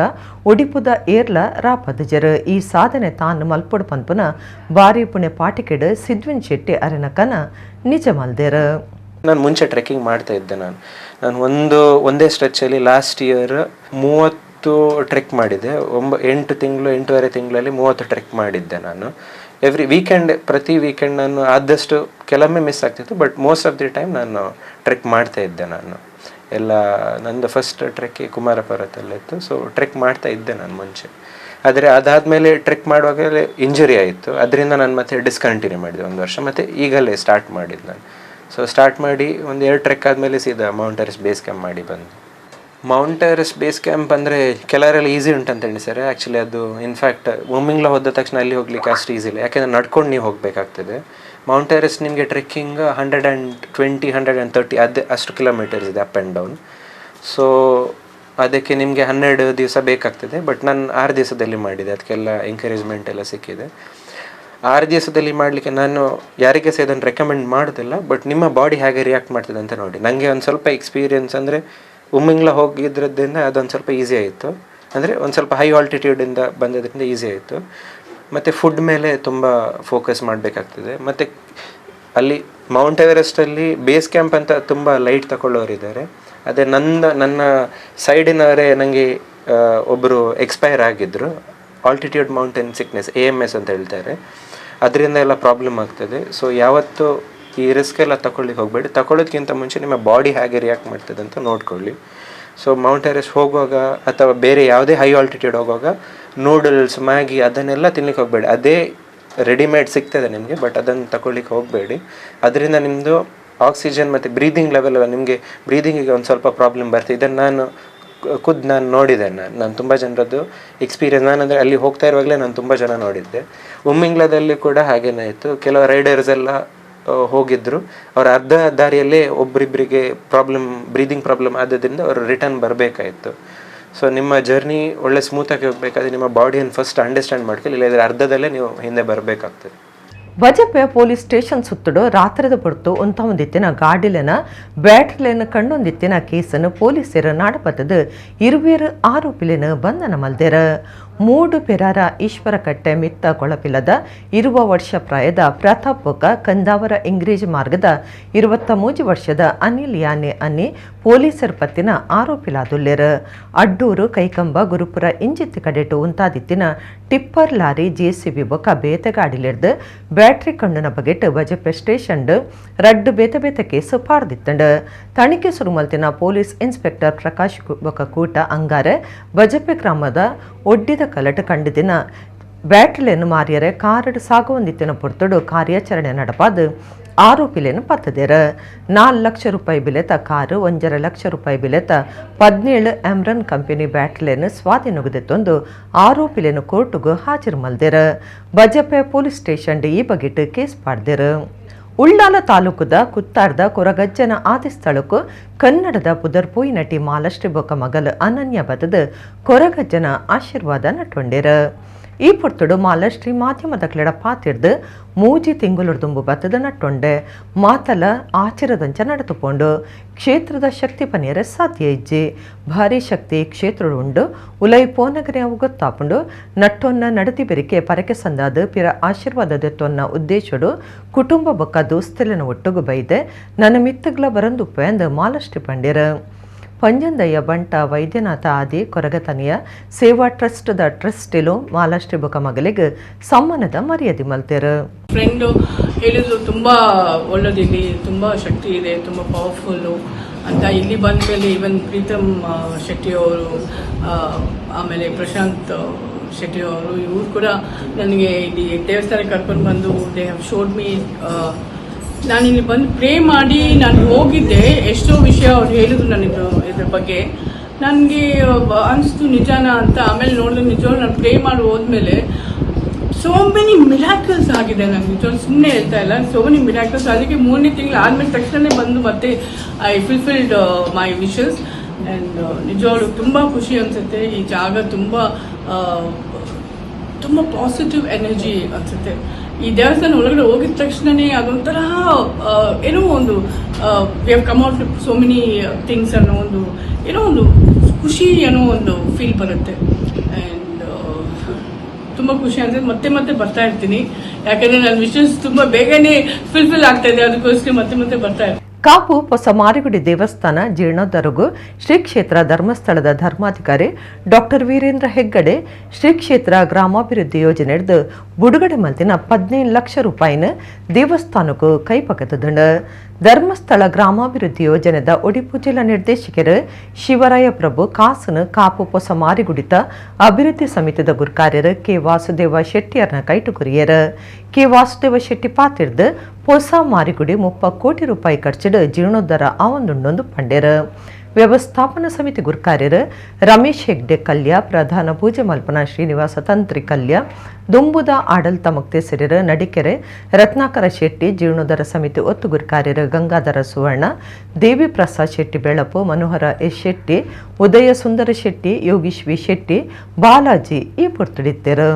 ಒಡಿಪುದ ಏರ್ಲ ರಾಪದಜರ್. ಈ ಸಾಧನೆ ತಾನು ಮಲ್ಪೊಡು ಪನ್ಪುನ ಬಾರಿ ಪುಣೆ ಪಾಟಿಕೆಡ್ ಸಿದ್ವಿನ್ ಶೆಟ್ಟಿ ಅರೆನ ಕನ ನಿಜ ಮಲ್ದೆರ್. ನಾನು ಮುಂಚೆ ಟ್ರೆಕ್ಕಿಂಗ್ ಮಾಡ್ತಾ ಇದ್ದೆ. ನಾನು ನಾನು ಒಂದು ಒಂದೇ ಸ್ಟ್ರೆಚ್ಚಲ್ಲಿ last year 30 trek ಮಾಡಿದ್ದೆ. 8 ತಿಂಗಳು, 8.5 ತಿಂಗಳಲ್ಲಿ 30 ಟ್ರೆಕ್ ಮಾಡಿದ್ದೆ ನಾನು. ಎವ್ರಿ ವೀಕೆಂಡ್, ಪ್ರತಿ ವೀಕೆಂಡ್ ನಾನು ಆದಷ್ಟು, ಕೆಲವೊಮ್ಮೆ ಮಿಸ್ ಆಗ್ತಿತ್ತು, but most of the time ನಾನು ಟ್ರೆಕ್ ಮಾಡ್ತಾ ಇದ್ದೆ. ನಾನು ಎಲ್ಲ ನಂದು ಫಸ್ಟ್ ಟ್ರೆಕ್ ಕುಮಾರ ಪರ್ವತಲ್ಲಿತ್ತು. ಸೊ ಟ್ರೆಕ್ ಮಾಡ್ತಾ ಇದ್ದೆ ನಾನು ಮುಂಚೆ. ಆದರೆ ಅದಾದಮೇಲೆ ಟ್ರೆಕ್ ಮಾಡುವಾಗಲೇ ಇಂಜುರಿ ಆಯಿತು. ಅದರಿಂದ ನಾನು ಮತ್ತೆ ಡಿಸ್ಕಂಟಿನ್ಯೂ ಮಾಡಿದೆ ಒಂದು ವರ್ಷ. ಮತ್ತು ಈಗಲೇ ಸ್ಟಾರ್ಟ್ ಮಾಡಿದ್ದು ನಾನು. ಸೊ ಸ್ಟಾರ್ಟ್ ಮಾಡಿ ಒಂದು ಎರಡು ಟ್ರೆಕ್ ಆದಮೇಲೆ ಸೀದಾ Mount Everest base camp ಮಾಡಿ ಬಂದೆ. Mount Everest base camp ಅಂದರೆ ಕೆಲವರೆಲ್ಲ ಈಸಿ ಉಂಟಂತ ಎಣಿಸ್ತಾರೆ. ಆ್ಯಕ್ಚುಲಿ ಅದು ಇನ್ಫ್ಯಾಕ್ಟ್ ಉಮ್ಲಿಂಗ್ಲ ಹೋದ ತಕ್ಷಣ ಅಲ್ಲಿ ಹೋಗ್ಲಿಕ್ಕೆ ಅಷ್ಟು ಈಸಿ ಇಲ್ಲ. ಯಾಕೆಂದರೆ ನಡ್ಕೊಂಡು ನೀವು ಹೋಗಬೇಕಾಗ್ತದೆ. ಮೌಂಟ್ ಎವರೆಸ್ಟ್ ನಿಮಗೆ ಟ್ರೆಕ್ಕಿಂಗ್ 120, 130 ಅದೇ ಅಷ್ಟು ಕಿಲೋಮೀಟರ್ಸ್ ಇದೆ up and down. So ಅದಕ್ಕೆ ನಿಮಗೆ 12 ದಿವಸ ಬೇಕಾಗ್ತದೆ. ಬಟ್ ನಾನು 6 ದಿವಸದಲ್ಲಿ ಮಾಡಿದೆ. ಅದಕ್ಕೆಲ್ಲ ಎಂಕರೇಜ್ಮೆಂಟ್ ಎಲ್ಲ ಸಿಕ್ಕಿದೆ. 6 ದಿವಸದಲ್ಲಿ ಮಾಡಲಿಕ್ಕೆ ನಾನು ಯಾರಿಗೆ ಸಹ ಇದನ್ನು ರೆಕಮೆಂಡ್ ಮಾಡೋದಿಲ್ಲ. ಬಟ್ ನಿಮ್ಮ ಬಾಡಿ ಹೇಗೆ ರಿಯಾಕ್ಟ್ ಮಾಡ್ತದೆ ಅಂತ ನೋಡಿ. ನನಗೆ ಒಂದು ಸ್ವಲ್ಪ ಎಕ್ಸ್ಪೀರಿಯನ್ಸ್ ಅಂದರೆ ಉಮ್ಲಿಂಗ್ಲ ಹೋಗಿದ್ರದ್ರಿಂದ ಅದೊಂದು ಸ್ವಲ್ಪ ಈಸಿ ಆಯಿತು. ಅಂದರೆ ಒಂದು ಸ್ವಲ್ಪ ಹೈ ಆಲ್ಟಿಟ್ಯೂಡಿಂದ ಬಂದಿದ್ದರಿಂದ ಈಸಿ ಆಯಿತು. ಮತ್ತು ಫುಡ್ ಮೇಲೆ ತುಂಬ ಫೋಕಸ್ ಮಾಡಬೇಕಾಗ್ತದೆ. ಮತ್ತು ಅಲ್ಲಿ ಮೌಂಟ್ ಎವರೆಸ್ಟಲ್ಲಿ ಬೇಸ್ ಕ್ಯಾಂಪ್ ಅಂತ ತುಂಬ ಲೈಟ್ ತಗೊಳ್ಳೋರಿದ್ದಾರೆ. ಅದೇ ನನ್ನ ನನ್ನ ಸೈಡಿನವರೇ ನನಗೆ ಒಬ್ಬರು ಎಕ್ಸ್ಪೈರ್ ಆಗಿದ್ದರು. Altitude mountain sickness, AMS ಅಂತ ಹೇಳ್ತಾರೆ. ಅದರಿಂದ ಎಲ್ಲ ಪ್ರಾಬ್ಲಮ್ ಆಗ್ತದೆ. ಸೊ ಯಾವತ್ತೂ ಈ ರಿಸ್ಕ್ ಎಲ್ಲ ತಗೊಳ್ಳಿಕ್ಕೆ ಹೋಗಬೇಡಿ. ತಗೊಳ್ಳೋದಕ್ಕಿಂತ ಮುಂಚೆ ನಿಮ್ಮ ಬಾಡಿ ಹೇಗೆ ರಿಯಾಕ್ಟ್ ಮಾಡ್ತದೆ ಅಂತ ನೋಡ್ಕೊಳ್ಳಿ. So Mount Everest ಹೋಗುವಾಗ ಅಥವಾ ಬೇರೆ ಯಾವುದೇ ಹೈ ಆಲ್ಟಿಟ್ಯೂಡ್ ಹೋಗುವಾಗ ನೂಡಲ್ಸ್, ಮ್ಯಾಗಿ ಅದನ್ನೆಲ್ಲ ತಿನ್ಲಿಕ್ಕೆ ಹೋಗಬೇಡಿ. ಅದೇ ರೆಡಿಮೇಡ್ ಸಿಗ್ತದೆ ನಿಮಗೆ, ಬಟ್ ಅದನ್ನು ತಗೊಳ್ಳಿಕ್ಕೆ ಹೋಗಬೇಡಿ. ಅದರಿಂದ ನಿಮ್ಮದು ಆಕ್ಸಿಜನ್ ಮತ್ತು ಬ್ರೀದಿಂಗ್ ಲೆವೆಲ್ ಎಲ್ಲ ನಿಮಗೆ ಬ್ರೀದಿಂಗಿಗೆ ಒಂದು ಸ್ವಲ್ಪ ಪ್ರಾಬ್ಲಮ್ ಬರ್ತದೆ. ಇದನ್ನು ನಾನು ಖುದ್ದು ನಾನು ನೋಡಿದೆ. ನಾನು ನಾನು ತುಂಬ ಜನರದ್ದು ಎಕ್ಸ್ಪೀರಿಯನ್ಸ್, ನಾನಂದರೆ ಅಲ್ಲಿ ಹೋಗ್ತಾ ಇರುವಾಗಲೇ ನಾನು ತುಂಬ ಜನ ನೋಡಿದ್ದೆ. ಉಮ್ಲಿಂಗ್ಲಾದಲ್ಲಿ ಕೂಡ ಹಾಗೇನೇ ಆಯಿತು. ಕೆಲವು ರೈಡರ್ಸ್ ಎಲ್ಲ ಹೋಗಿದ್ದರು. ಅವರ ಅರ್ಧ ದಾರಿಯಲ್ಲೇ ಒಬ್ಬರಿಬ್ಬರಿಗೆ problem, breathing problem ಆದದ್ರಿಂದ ಅವರು ರಿಟರ್ನ್ ಬರಬೇಕಾಯಿತು. ಸೊ ನಿಮ್ಮ ಜರ್ನಿ ಒಳ್ಳೆ ಸ್ಮೂತಾಗಿ ಹೋಗಬೇಕಾದ್ರೆ ನಿಮ್ಮ ಬಾಡಿಯನ್ನು ಫಸ್ಟ್ ಅಂಡರ್ಸ್ಟ್ಯಾಂಡ್ ಮಾಡ್ಕೊಳ್ಳಿ. ಇಲ್ಲದ್ರೆ ಅರ್ಧದಲ್ಲೇ ನೀವು ಹಿಂದೆ ಬರಬೇಕಾಗ್ತದೆ. ಬಜಪೆ ಪೊಲೀಸ್ ಸ್ಟೇಷನ್ ಸುತ್ತಡು ರಾತ್ರಿದ ಪೊರ್ತು ಉಂತ ಒಂದಿತ್ತಿನ ಗಾಡಿಲೆನ ಬ್ಯಾಟ್ರಿಲೆನ ಕಂಡೊಂದಿತ್ತಿನ ಕೇಸನ್ನು ಪೊಲೀಸರು ನಾಡಪತ್ತದು ಇರುವೇರು ಆರೋಪಿಲೆನ ಬಂಧನ ಮಲ್ದೆರ. ಮೂಡು ಪೆರಾರ ಈಶ್ವರಕಟ್ಟೆ ಮಿತ್ತ ಕೊಳಪಿಲದ 20 ವರ್ಷ ಪ್ರಾಯದ ಪ್ರತಾಪ್ ಬೊಕ ಕಂದಾವರ ಇಂಗ್ರೇಜ್ ಮಾರ್ಗದ 23 ವರ್ಷದ ಅನಿಲ್ ಯಾನೆ ಅನ್ನಿ ಪೊಲೀಸರ ಪತ್ತಿನ ಆರೋಪಿಲಾದುಲ್ಲೆರ್. Addur, Kaikamba, Gurupura ಇಂಜಿತ್ತಿ ಕಡೆಟು ಉಂತಾದಿತ್ತಿನ tipper lorry, JCB ಬೊಕ ಬೇತೆ ಗಾಡಿಲಿಡ್ದು ಬ್ಯಾಟ್ರಿ ಕಂಡುನ ಬಗೆಟ್ ಬಜಪೆ ಸ್ಟೇಷನ್ ರಡ್ಡು ಬೇತೆ ಬೇತೆ ಕೇಸು ಪಾಡ್ದಿತ್ತಂಡ್. ತನಿಖೆ ಸುರುಮಲ್ತಿನ ಪೊಲೀಸ್ ಇನ್ಸ್ಪೆಕ್ಟರ್ ಪ್ರಕಾಶ್ ಬೊಕ ಕೂಟ ಅಂಗಾರೆ ಬಜಪೆ ಗ್ರಾಮದ ಒಡ್ಡಿದ ಕಲಟ ಕಂಡುದಿನ ಬ್ಯಾಟ್ರಿಲೆನ್ ಮಾರಿಯರೆ ಕಾರಡ್ ಸಾಗುವಂದಿತ್ತಿನ ಪೊರ್ತುಡು ಕಾರ್ಯಾಚರಣೆ ನಡಪಾದು. ಆರೋಪಿಲೇನು ಪತ್ತದೇರು. 4 ಲಕ್ಷ ರೂಪಾಯಿ ಬಿಲೆತ ಕಾರು, 1.5 ಲಕ್ಷ ರೂಪಾಯಿ ಬಿಲೆತ 17 ಎಮ್ರನ್ ಕಂಪನಿ ಬ್ಯಾಟ್ಲೇನು ಸ್ವಾಧೀನಗುದೆತ್ತೊಂದು ಆರೋಪಿಲೇನು ಕೋರ್ಟುಗು ಹಾಜರು ಮಲ್ದೇರು. ಬಜಪೆ ಪೊಲೀಸ್ ಸ್ಟೇಷನ್ ಈ ಬಗೆಟ್ ಕೇಸ್ ಪಾಡ್ದೇರು. ಉಳ್ಳಾಲ ತಾಲೂಕುದ ಕುತ್ತಾರ್ದ ಕೊರಗಜ್ಜನ ಆದಿಸ್ಥಳಕ್ಕೂ ಕನ್ನಡದ ಪುದರ್ಪೋಯಿ ನಟಿ ಮಾಲಶ್ರೀ ಬೊಕ್ಕ ಮಗಲ್ ಅನನ್ಯ ಬದದು ಕೊರಗಜ್ಜನ ಆಶೀರ್ವಾದ ನಟೊಂಡೇರು. ಈ ಪೊರ್ತುಡು ಮಾಲಶ್ರೀ ಮಾಧ್ಯಮದ ಕ್ಲೆಡ ಪಾತಿರ್ದು ಮೂಜಿ ತಿಂಗುಲುರ್ದುಂಬು ಬತ್ತದ ನಟ್ಟೊಂಡೆ ಮಾತಲ ಆಚರದಂಚ ನಡೆದುಕೊಂಡು ಕ್ಷೇತ್ರದ ಶಕ್ತಿ ಪನಿಯರ ಸಾಧ್ಯ ಇಜ್ಜಿ. ಭಾರಿ ಶಕ್ತಿ ಕ್ಷೇತ್ರ ಉಂಡು ಉಲೈ ಪೋನಗರೆ ಅವು ಗೊತ್ತಾಪುಂಡು. ನಟ್ಟೊನ್ನ ನಡತಿ ಬೆರಿಕೆ ಪರಕೆ ಸಂದಾದ ಪಿರ ಆಶೀರ್ವಾದ ದೆತ್ತೊನ್ನ ಉದ್ದೇಶಡು ಕುಟುಂಬ ಬೊಕ್ಕ ದೋಸ್ತಲಿನ ಒಟ್ಟುಗು ಬೈದೆ ನನ್ನ ಮಿತ್ತಗ್ಲ ಬರಂದುಪ್ಪೆ ಅಂದ್ ಮಾಲಶ್ರೀ ಪಂಡಿರು. ಪಂಜಂದಯ್ಯ ಬಂಟ ವೈದ್ಯನಾಥ ಆದಿ ಕೊರಗತನಿಯ ಸೇವಾ ಟ್ರಸ್ಟ್ the ಟ್ರಸ್ಟಿಲು ಮಾಲಾಶ್ರೀ ಬೊಕ ಮಗಲಿಗೆ ಸಮ್ಮಾನದ ಮರ್ಯಾದೆ ಮಲ್ತೇರು. ಫ್ರೆಂಡು ಹೇಳಿದ್ರು ತುಂಬ ಒಳ್ಳೆದಿಲ್ಲಿ, ತುಂಬ ಶಕ್ತಿ ಇದೆ, ತುಂಬ ಪವರ್ಫುಲ್ಲು ಅಂತ. ಇಲ್ಲಿ ಬಂದ ಮೇಲೆ ಈವನ್ ಪ್ರೀತಮ್ ಶೆಟ್ಟಿ ಅವರು, ಆಮೇಲೆ ಪ್ರಶಾಂತ್ ಶೆಟ್ಟಿ ಅವರು, ಇವರು ಕೂಡ ನನಗೆ ಇಲ್ಲಿ ದೇವಸ್ಥಾನಕ್ಕೆ ಕರ್ಕೊಂಡು ಬಂದು they have showed me. ನಾನಿಲ್ಲಿ ಬಂದು ಪ್ರೇ ಮಾಡಿ ನಾನು ಹೋಗಿದ್ದೆ. ಎಷ್ಟೋ ವಿಷಯ ಅವ್ರು ಹೇಳಿದ್ರು ನನಗೆ ಇದ್ರ ಬಗ್ಗೆ. ನನಗೆ ಅನಿಸ್ತು ನಿಜಾನ ಅಂತ. ಆಮೇಲೆ ನೋಡಿದ್ರೆ ನಿಜವಾಗ್ಲೂ ನಾನು ಪ್ರೇ ಮಾಡಿ ಹೋದ್ಮೇಲೆ so many miracles ಆಗಿದೆ. ನಾನು ನಿಜವಾಗ್ಲೂ ಸುಮ್ಮನೆ ಹೇಳ್ತಾ ಇಲ್ಲ, so many miracles. ಅದಕ್ಕೆ 3ನೇ ತಿಂಗಳು ಆದಮೇಲೆ ತಕ್ಷಣವೇ ಬಂದು ಮತ್ತೆ I fulfilled my wishes. And ನಿಜವಾಗ್ಲೂ ತುಂಬ ಖುಷಿ ಅನಿಸುತ್ತೆ. ಈ ಜಾಗ ತುಂಬ ತುಂಬ ಪಾಸಿಟಿವ್ ಎನರ್ಜಿ ಅನಿಸುತ್ತೆ. ಈ ದೇವಸ್ಥಾನ ಒಳಗಡೆ ಹೋಗಿದ ತಕ್ಷಣನೇ ಅದೊಂಥರ ಏನೋ ಒಂದು we have come out so many things ಅನ್ನೋ ಒಂದು ಏನೋ ಒಂದು ಖುಷಿ ಅನ್ನೋ ಒಂದು ಫೀಲ್ ಬರುತ್ತೆ. ಆ್ಯಂಡ್ ತುಂಬ ಖುಷಿ ಅನ್ಸುತ್ತೆ. ಮತ್ತೆ ಮತ್ತೆ ಬರ್ತಾ ಇರ್ತೀನಿ, ಯಾಕಂದರೆ ನನ್ನ ವಿಶಸ್ ತುಂಬ ಬೇಗನೆ ಫುಲ್ಫಿಲ್ ಆಗ್ತಾ ಇದೆ. ಅದಕ್ಕೋಸ್ಕರ ಮತ್ತೆ ಮತ್ತೆ ಬರ್ತಾ ಇರ್ತೀನಿ. ಕಾಪು ಹೊಸ ಮಾರಿಗುಡಿ ದೇವಸ್ಥಾನ ಜೀರ್ಣೋದ್ಧಾರಗು ಶ್ರೀ ಕ್ಷೇತ್ರ ಧರ್ಮಸ್ಥಳದ ಧರ್ಮಾಧಿಕಾರಿ ಡಾಕ್ಟರ್ ವೀರೇಂದ್ರ ಹೆಗ್ಗಡೆ ಶ್ರೀ ಕ್ಷೇತ್ರ ಗ್ರಾಮಾಭಿವೃದ್ಧಿ ಯೋಜನೆ ಬುಡುಗಡೆ ಮಲ್ತಿನ 15 ಲಕ್ಷ ರೂಪಾಯಿನ ದೇವಸ್ಥಾನಕ್ಕೂ ಕೈಪಕತದುಂಡು. ಧರ್ಮಸ್ಥಳ ಗ್ರಾಮಾಭಿವೃದ್ಧಿ ಯೋಜನೆದ ಒಡಿಪು ಜಿಲ್ಲಾ ನಿರ್ದೇಶಕರು ಶಿವರಾಯ ಪ್ರಭು ಕಾಸನು ಕಾಪು ಹೊಸ ಮಾರಿಗುಡಿತ ಅಭಿವೃದ್ಧಿ ಸಮಿತಿದ ಗುರ್ಕಾರ್ಯರು ಕೆ ವಾಸುದೇವ ಶೆಟ್ಟಿಯರ್ನ ಕೈಟುಕುರಿಯರು. ಕೆ ವಾಸುದೇವ ಶೆಟ್ಟಿ ಪಾತಿರ್ದು ಹೊಸ ಮಾರಿಗುಡಿ 30 ಕೋಟಿ ರೂಪಾಯಿ ಖರ್ಚಿಡು ಜೀರ್ಣೋದ್ಧಾರ ಆವೊಂದುಂಡೊಂದು ಪಂಡೇರು. ವ್ಯವಸ್ಥಾಪನಾ ಸಮಿತಿ ಗುರ್ಕಾರ್ಯರು ರಮೇಶ್ ಹೆಗ್ಡೆ ಕಲ್ಯ, ಪ್ರಧಾನ ಪೂಜೆ ಮಲ್ಪನ ಶ್ರೀನಿವಾಸ ತಂತ್ರಿ ಕಲ್ಯ, ದುಂಬುದ ಆಡಳಿತ ಮುಕ್ತೇಸರಿರು ನಡಿಕೆರೆ ರತ್ನಾಕರ ಶೆಟ್ಟಿ, ಜೀರ್ಣೋದ್ಧಾರ ಸಮಿತಿ ಒತ್ತು ಗುರ್ಕಾರ್ಯರು ಗಂಗಾಧರ ಸುವರ್ಣ, ದೇವಿ ಪ್ರಸಾದ್ ಶೆಟ್ಟಿ ಬೆಳಪು, ಮನೋಹರ ಎಸ್ ಶೆಟ್ಟಿ, ಉದಯ ಸುಂದರ ಶೆಟ್ಟಿ, ಯೋಗೀಶ್ ವಿ ಶೆಟ್ಟಿ, ಬಾಲಾಜಿ ಈ ಪೊರ್ತುಡಿತ್ತರು.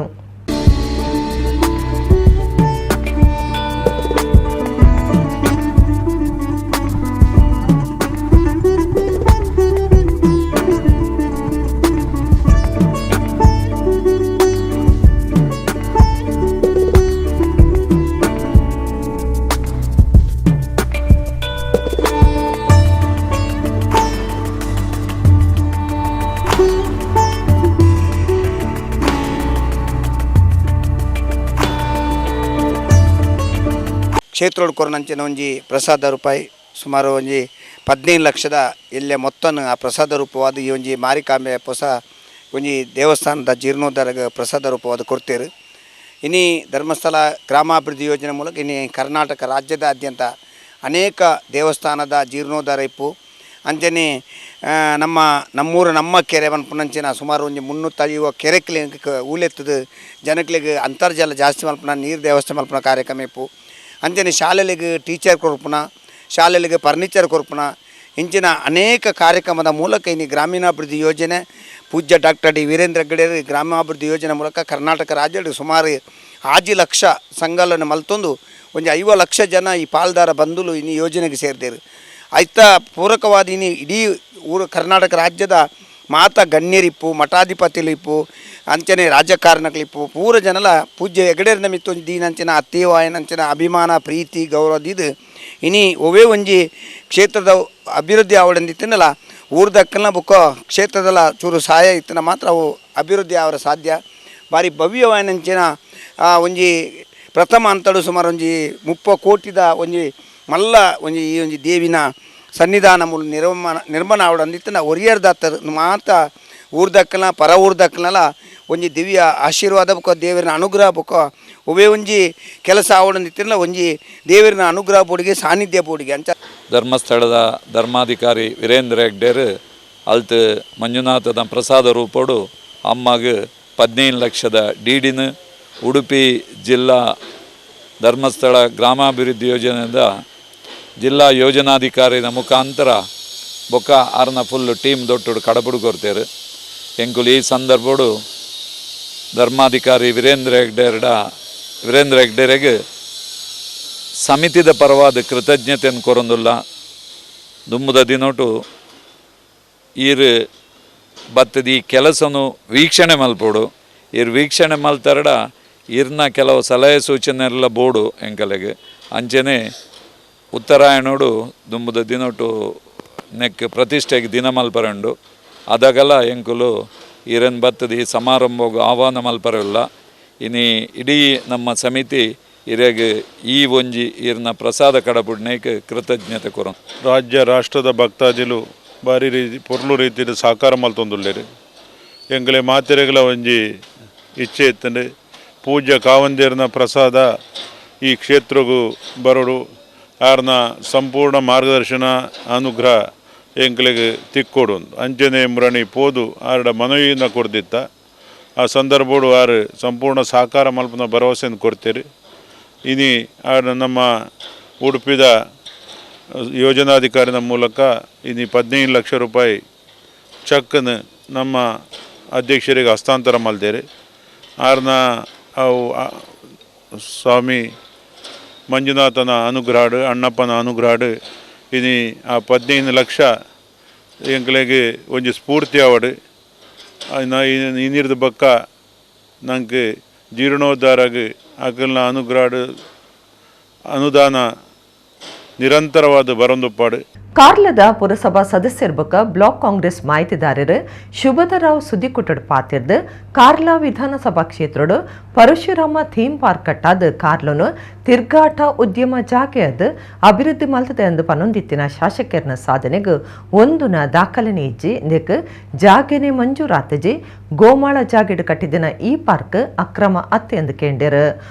ಕ್ಷೇತ್ರೋಡ್ ಕೊರನಂಚಿನ ಒಂಜಿ ಪ್ರಸಾದ ರೂಪಾಯಿ ಸುಮಾರು ಒಂಜಿ 15 ಲಕ್ಷದ ಎಲ್ಲೆ ಮೊತ್ತನ ಆ ಪ್ರಸಾದ ರೂಪವಾದ ಈ ಒಂಜಿ ಮಾರಿಕಾಂಬೆ ಹೊಸ ಒಂಜಿ ದೇವಸ್ಥಾನದ ಜೀರ್ಣೋದ್ಧಾರ ಪ್ರಸಾದ ರೂಪವಾದ ಕೊಡ್ತೇರು. ಇನಿ ಧರ್ಮಸ್ಥಳ ಗ್ರಾಮಾಭಿವೃದ್ಧಿ ಯೋಜನೆ ಮೂಲಕ ಇನಿ ಕರ್ನಾಟಕ ರಾಜ್ಯದಾದ್ಯಂತ ಅನೇಕ ದೇವಸ್ಥಾನದ ಜೀರ್ಣೋದ್ಧಾರ ಇಪ್ಪು. ಅಂಚನೆ ನಮ್ಮ ನಮ್ಮೂರ ನಮ್ಮ ಕೆರೆ ಮನ್ಪುನಂಚಿನ ಸುಮಾರು ಒಂಜಿ 350 ಕೆರೆಕ್ಲೆ ಊಲೆತ್ತದ ಜನಕ್ಲೆಗ್ ಅಂತರ್ಜಲ ಜಾಸ್ತಿ ಮಲ್ಪುನ ನೀರು ದೇವಸ್ಥಾನ ಮಲ್ಪುನ ಕಾರ್ಯಕ್ರಮ ಇಪ್ಪು. ಅಂಚನೆ ಶಾಲೆಲಿಗೆ ಟೀಚರ್ ಕೊರ್ಪುನ, ಶಾಲೆಲಿಗೆ ಫರ್ನಿಚರ್ ಕೊರ್ಪುನ ಇಂಚಿನ ಅನೇಕ ಕಾರ್ಯಕ್ರಮದ ಮೂಲಕ ಇನ್ನು ಗ್ರಾಮೀಣಾಭಿವೃದ್ಧಿ ಯೋಜನೆ ಪೂಜ್ಯ ಡಾಕ್ಟರ್ ಡಿ ವೀರೇಂದ್ರ ಹೆಗ್ಗಡೆ ಗ್ರಾಮಾಭಿವೃದ್ಧಿ ಯೋಜನೆ ಮೂಲಕ ಕರ್ನಾಟಕ ರಾಜ್ಯದ ಸುಮಾರು 5 ಲಕ್ಷ ಸಂಘಗಳನ್ನು ಮಲ್ತೊಂದು ಒಂಜಿ 50 ಲಕ್ಷ ಜನ ಈ ಪಾಲ್ದಾರ ಬಂಧುಲು ಇನ್ನು ಯೋಜನೆಗೆ ಸೇರಿದರು. ಐತ ಪೂರಕವಾದ ಇನ್ನು ಇಡೀ ಊರು ಕರ್ನಾಟಕ ರಾಜ್ಯದ ಮಾತ ಗಣ್ಯರಿಪ್ಪು, ಮಠಾಧಿಪತಿಲಿಪ್ಪು, ಅಂಚನೆ ರಾಜಕಾರಣಗಳಿಪ್ಪು ಪೂರ ಜನಲ ಪೂಜ್ಯ ಹೆಗಡೆಯರ್ನ ಮಿತ್ತು ದೀನಂಚಿನ ಅತ್ತೀವಾಯನಂಚಿನ ಅಭಿಮಾನ ಪ್ರೀತಿ ಗೌರವ ಇದು ಇನಿ ಒವೇ ಒಂಜಿ ಕ್ಷೇತ್ರದ ಅಭಿವೃದ್ಧಿ ಆವಡಂದಿತ್ತಿನಲ್ಲ ಊರ್ದಕ್ಕಲ್ನ ಬುಕ್ಕ ಕ್ಷೇತ್ರದಲ್ಲ ಚೂರು ಸಹಾಯ ಇತ್ತಿನ ಮಾತ್ರ ಅವು ಅಭಿವೃದ್ಧಿ ಅವರ ಸಾಧ್ಯ. ಭಾರಿ ಭವ್ಯವಾಯನಂಚಿನ ಒಂಜಿ ಪ್ರಥಮ ಅಂತಡು ಸುಮಾರು ಒಂಜಿ 30 ಕೋಟಿದ ಒಂಜಿ ಮಲ್ಲ ಒಂಜಿ ಈ ಒಂಜಿ ದೇವಿನ ಸನ್ನಿಧಾನ ಮೂಲ ನಿರ್ಮಾಣ ಆವಡಂದಿತ್ತಿನ ಒರಿಯರ್ದಾತರ್ ಮಾತ ಊರ್ದಕ್ಕಲ್ನ ಪರ ಊರ್ದಕ್ಕಲ್ನಲ್ಲ ಒಂಜಿ ದಿವ್ಯ ಆಶೀರ್ವಾದ ಬೊಕ್ಕ ದೇವರಿನ ಅನುಗ್ರಹ ಬೊಕ್ಕ ಒವೇ ಒಂಜಿ ಕೆಲಸ ಆವೊಂದಿತ್ತಿನ ಒಂಜಿ ದೇವರಿನ ಅನುಗ್ರಹ ಬೋಡಿಗೆ ಸಾನ್ನಿಧ್ಯ ಬೋಡಿಗೆ ಅಂಚ. ಧರ್ಮಸ್ಥಳದ ಧರ್ಮಾಧಿಕಾರಿ ವೀರೇಂದ್ರ ಹೆಗ್ಡೇರು ಅಲ್ತ್ ಮಂಜುನಾಥದ ಪ್ರಸಾದ ರೂಪೋಡು ಅಮ್ಮಗ್ 15 ಲಕ್ಷದ ಡಿಡಿನ ಉಡುಪಿ ಜಿಲ್ಲಾ ಧರ್ಮಸ್ಥಳ ಗ್ರಾಮಾಭಿವೃದ್ಧಿ ಯೋಜನೆಯಿಂದ ಜಿಲ್ಲಾ ಯೋಜನಾಧಿಕಾರಿನ ಮುಖಾಂತರ ಬೊಕ್ಕ ಆರ್ನ ಫುಲ್ ಟೀಮ್ ದೊಟ್ಟುಡು ಕಡಬುಡು ಕೊರ್ತೇರು. ಎಂಕುಲು ಈ ಸಂದರ್ಭಡು ಧರ್ಮಾಧಿಕಾರಿ ವೀರೇಂದ್ರ ಹೆಗ್ಡೇರೆಗ್ ಸಮಿತಿದ ಪರವಾದ ಕೃತಜ್ಞತೆಯನ್ನು ಕೊರೊಂದುಲ್ಲ. ದುಂಬುದ ದಿನೋಟು ಈರು ಬತ್ತದ ಈ ಕೆಲಸನು ವೀಕ್ಷಣೆ ಮಲ್ಪೋಡು, ಈರು ವೀಕ್ಷಣೆ ಮಲ್ತರಡ ಇರ್ನ ಕೆಲವು ಸಲಹೆ ಸೂಚನೆ ಎಲ್ಲ ಬೋಡು ಎಂಕಲೆಗ್. ಅಂಚನೆ ಉತ್ತರಾಯಣೋಡು ದುಂಬುದ ದಿನೋಟು ನೆಕ್ ಪ್ರತಿಷ್ಠೆಗೆ ದಿನ ಮಲ್ಪರಂಡು ಅದಾಗಲ ಎಂಕುಲು ಈರನ್ ಬತ್ತದ ಈ ಸಮಾರಂಭಗ್ ಆಹ್ವಾನ ಮಲ್ಪರಲ್ಲ. ಇನಿ ಇಡೀ ನಮ್ಮ ಸಮಿತಿ ಇರೆಗ್ ಈ ಒಂಜಿ ಈರ್ನ ಪ್ರಸಾದ ಕಡಬುಡ್ನೇಕ್ ಕೃತಜ್ಞತೆ ಕೊರೊ. ರಾಜ್ಯ ರಾಷ್ಟ್ರದ ಭಕ್ತಾದಿಲು ಬಾರಿ ರೀತಿ ಪೊರ್ಲು ರೀತಿಯ ಸಹಕಾರ ಮಲ್ತೊಂದುಲ್ಲೆರ್. ಎಂಕಲೆ ಮಾತೆರೆಗ್ಲ ಒಂಜಿ ಇಚ್ಛೆ ಇತ್ತಂಡು ಪೂಜ್ಯ ಕಾವಂದೇರ್ನ ಪ್ರಸಾದ ಈ ಕ್ಷೇತ್ರಗೂ ಬರೋಡು, ಆರ್ನ ಸಂಪೂರ್ಣ ಮಾರ್ಗದರ್ಶನ ಅನುಗ್ರಹ ಎಂಕಲೆಗ್ ತಿಕ್ಕೋಡು. ಅಂಚನೆ ಮುರಣಿ ಪೋದು ಆರ್ಡ ಮನವಿಯನ್ನು ಕೊರ್ದಿತ್ತ. ಆ ಸಂದರ್ಭಡು ಆರು ಸಂಪೂರ್ಣ ಸಹಕಾರ ಮಲ್ಪನ ಭರವಸೆಯನ್ನು ಕೊಡ್ತೀರಿ. ಇನಿ ಆರ್ ನಮ್ಮ ಉಡುಪಿದ ಯೋಜನಾಧಿಕಾರಿನ ಮೂಲಕ ಇನಿ 15 ಲಕ್ಷ ರೂಪಾಯಿ ಚೆಕ್ಕನ್ನು ನಮ್ಮ ಅಧ್ಯಕ್ಷರಿಗೆ ಹಸ್ತಾಂತರ ಮಲ್ದೇರಿ. ಆರ್ನ ಅವು ಸ್ವಾಮಿ ಮಂಜುನಾಥನ ಅನುಗ್ರಹಡು ಅಣ್ಣಪ್ಪನ ಅನುಗ್ರಹಡು ಇನಿ ಆ 15 ಲಕ್ಷ ಎಂಕಲೆಗ್ ಒಂಜಿ ಸ್ಫೂರ್ತಿ ಆವಡು. ಇನ್ನಿರ್ದ ಬಕ್ಕ ನಂಗೆ ಜೀರ್ಣೋದ್ಧಾರಗ್ ಅಕಲ್ನ ಅನುಗ್ರಹಡು ಅನುದಾನ ನಿರಂತರವಾದ ಬರೊಂದುಪ್ಪಾಡು. ಕಾರ್ಲದ ಪುರಸಭಾ ಸದಸ್ಯರ ಬೊಕ್ಕ ಬ್ಲಾಕ್ ಕಾಂಗ್ರೆಸ್ ಮಾಹಿತಿದಾರರು ಶುಭದರಾವ್ ಸುದ್ದಿಕುಟಡ್ ಪಾತಿರ್ದು ಕಾರ್ಲಾ ವಿಧಾನಸಭಾ ಕ್ಷೇತ್ರಡು ಪರಶುರಾಮ ಥೀಮ್ ಪಾರ್ಕ್ ಕಟ್ಟಾದ ಕಾರ್ಲನು ತಿರ್ಗಾಟ ಉದ್ಯಮ ಜಾಗೆಯದು ಅಭಿವೃದ್ಧಿ ಮಲ್ತದೆ ಎಂದು ಪನೊಂದಿತ್ತಿನ ಶಾಸಕರನ ಸಾಧನೆಗೆ ಒಂದುನ ದಾಖಲೆನೆ ಇಜ್ಜಿ ಇಂದಕ್ಕೆ ಜಾಗೆನೆ ಮಂಜೂರಾತಜಿ ಗೋಮಾಳ ಜಾಗೆಡು ಕಟ್ಟಿದಿನ ಈ ಪಾರ್ಕ್ ಅಕ್ರಮ ಅತ್ತೆ ಎಂದು ಕೇಂದ್ರರು.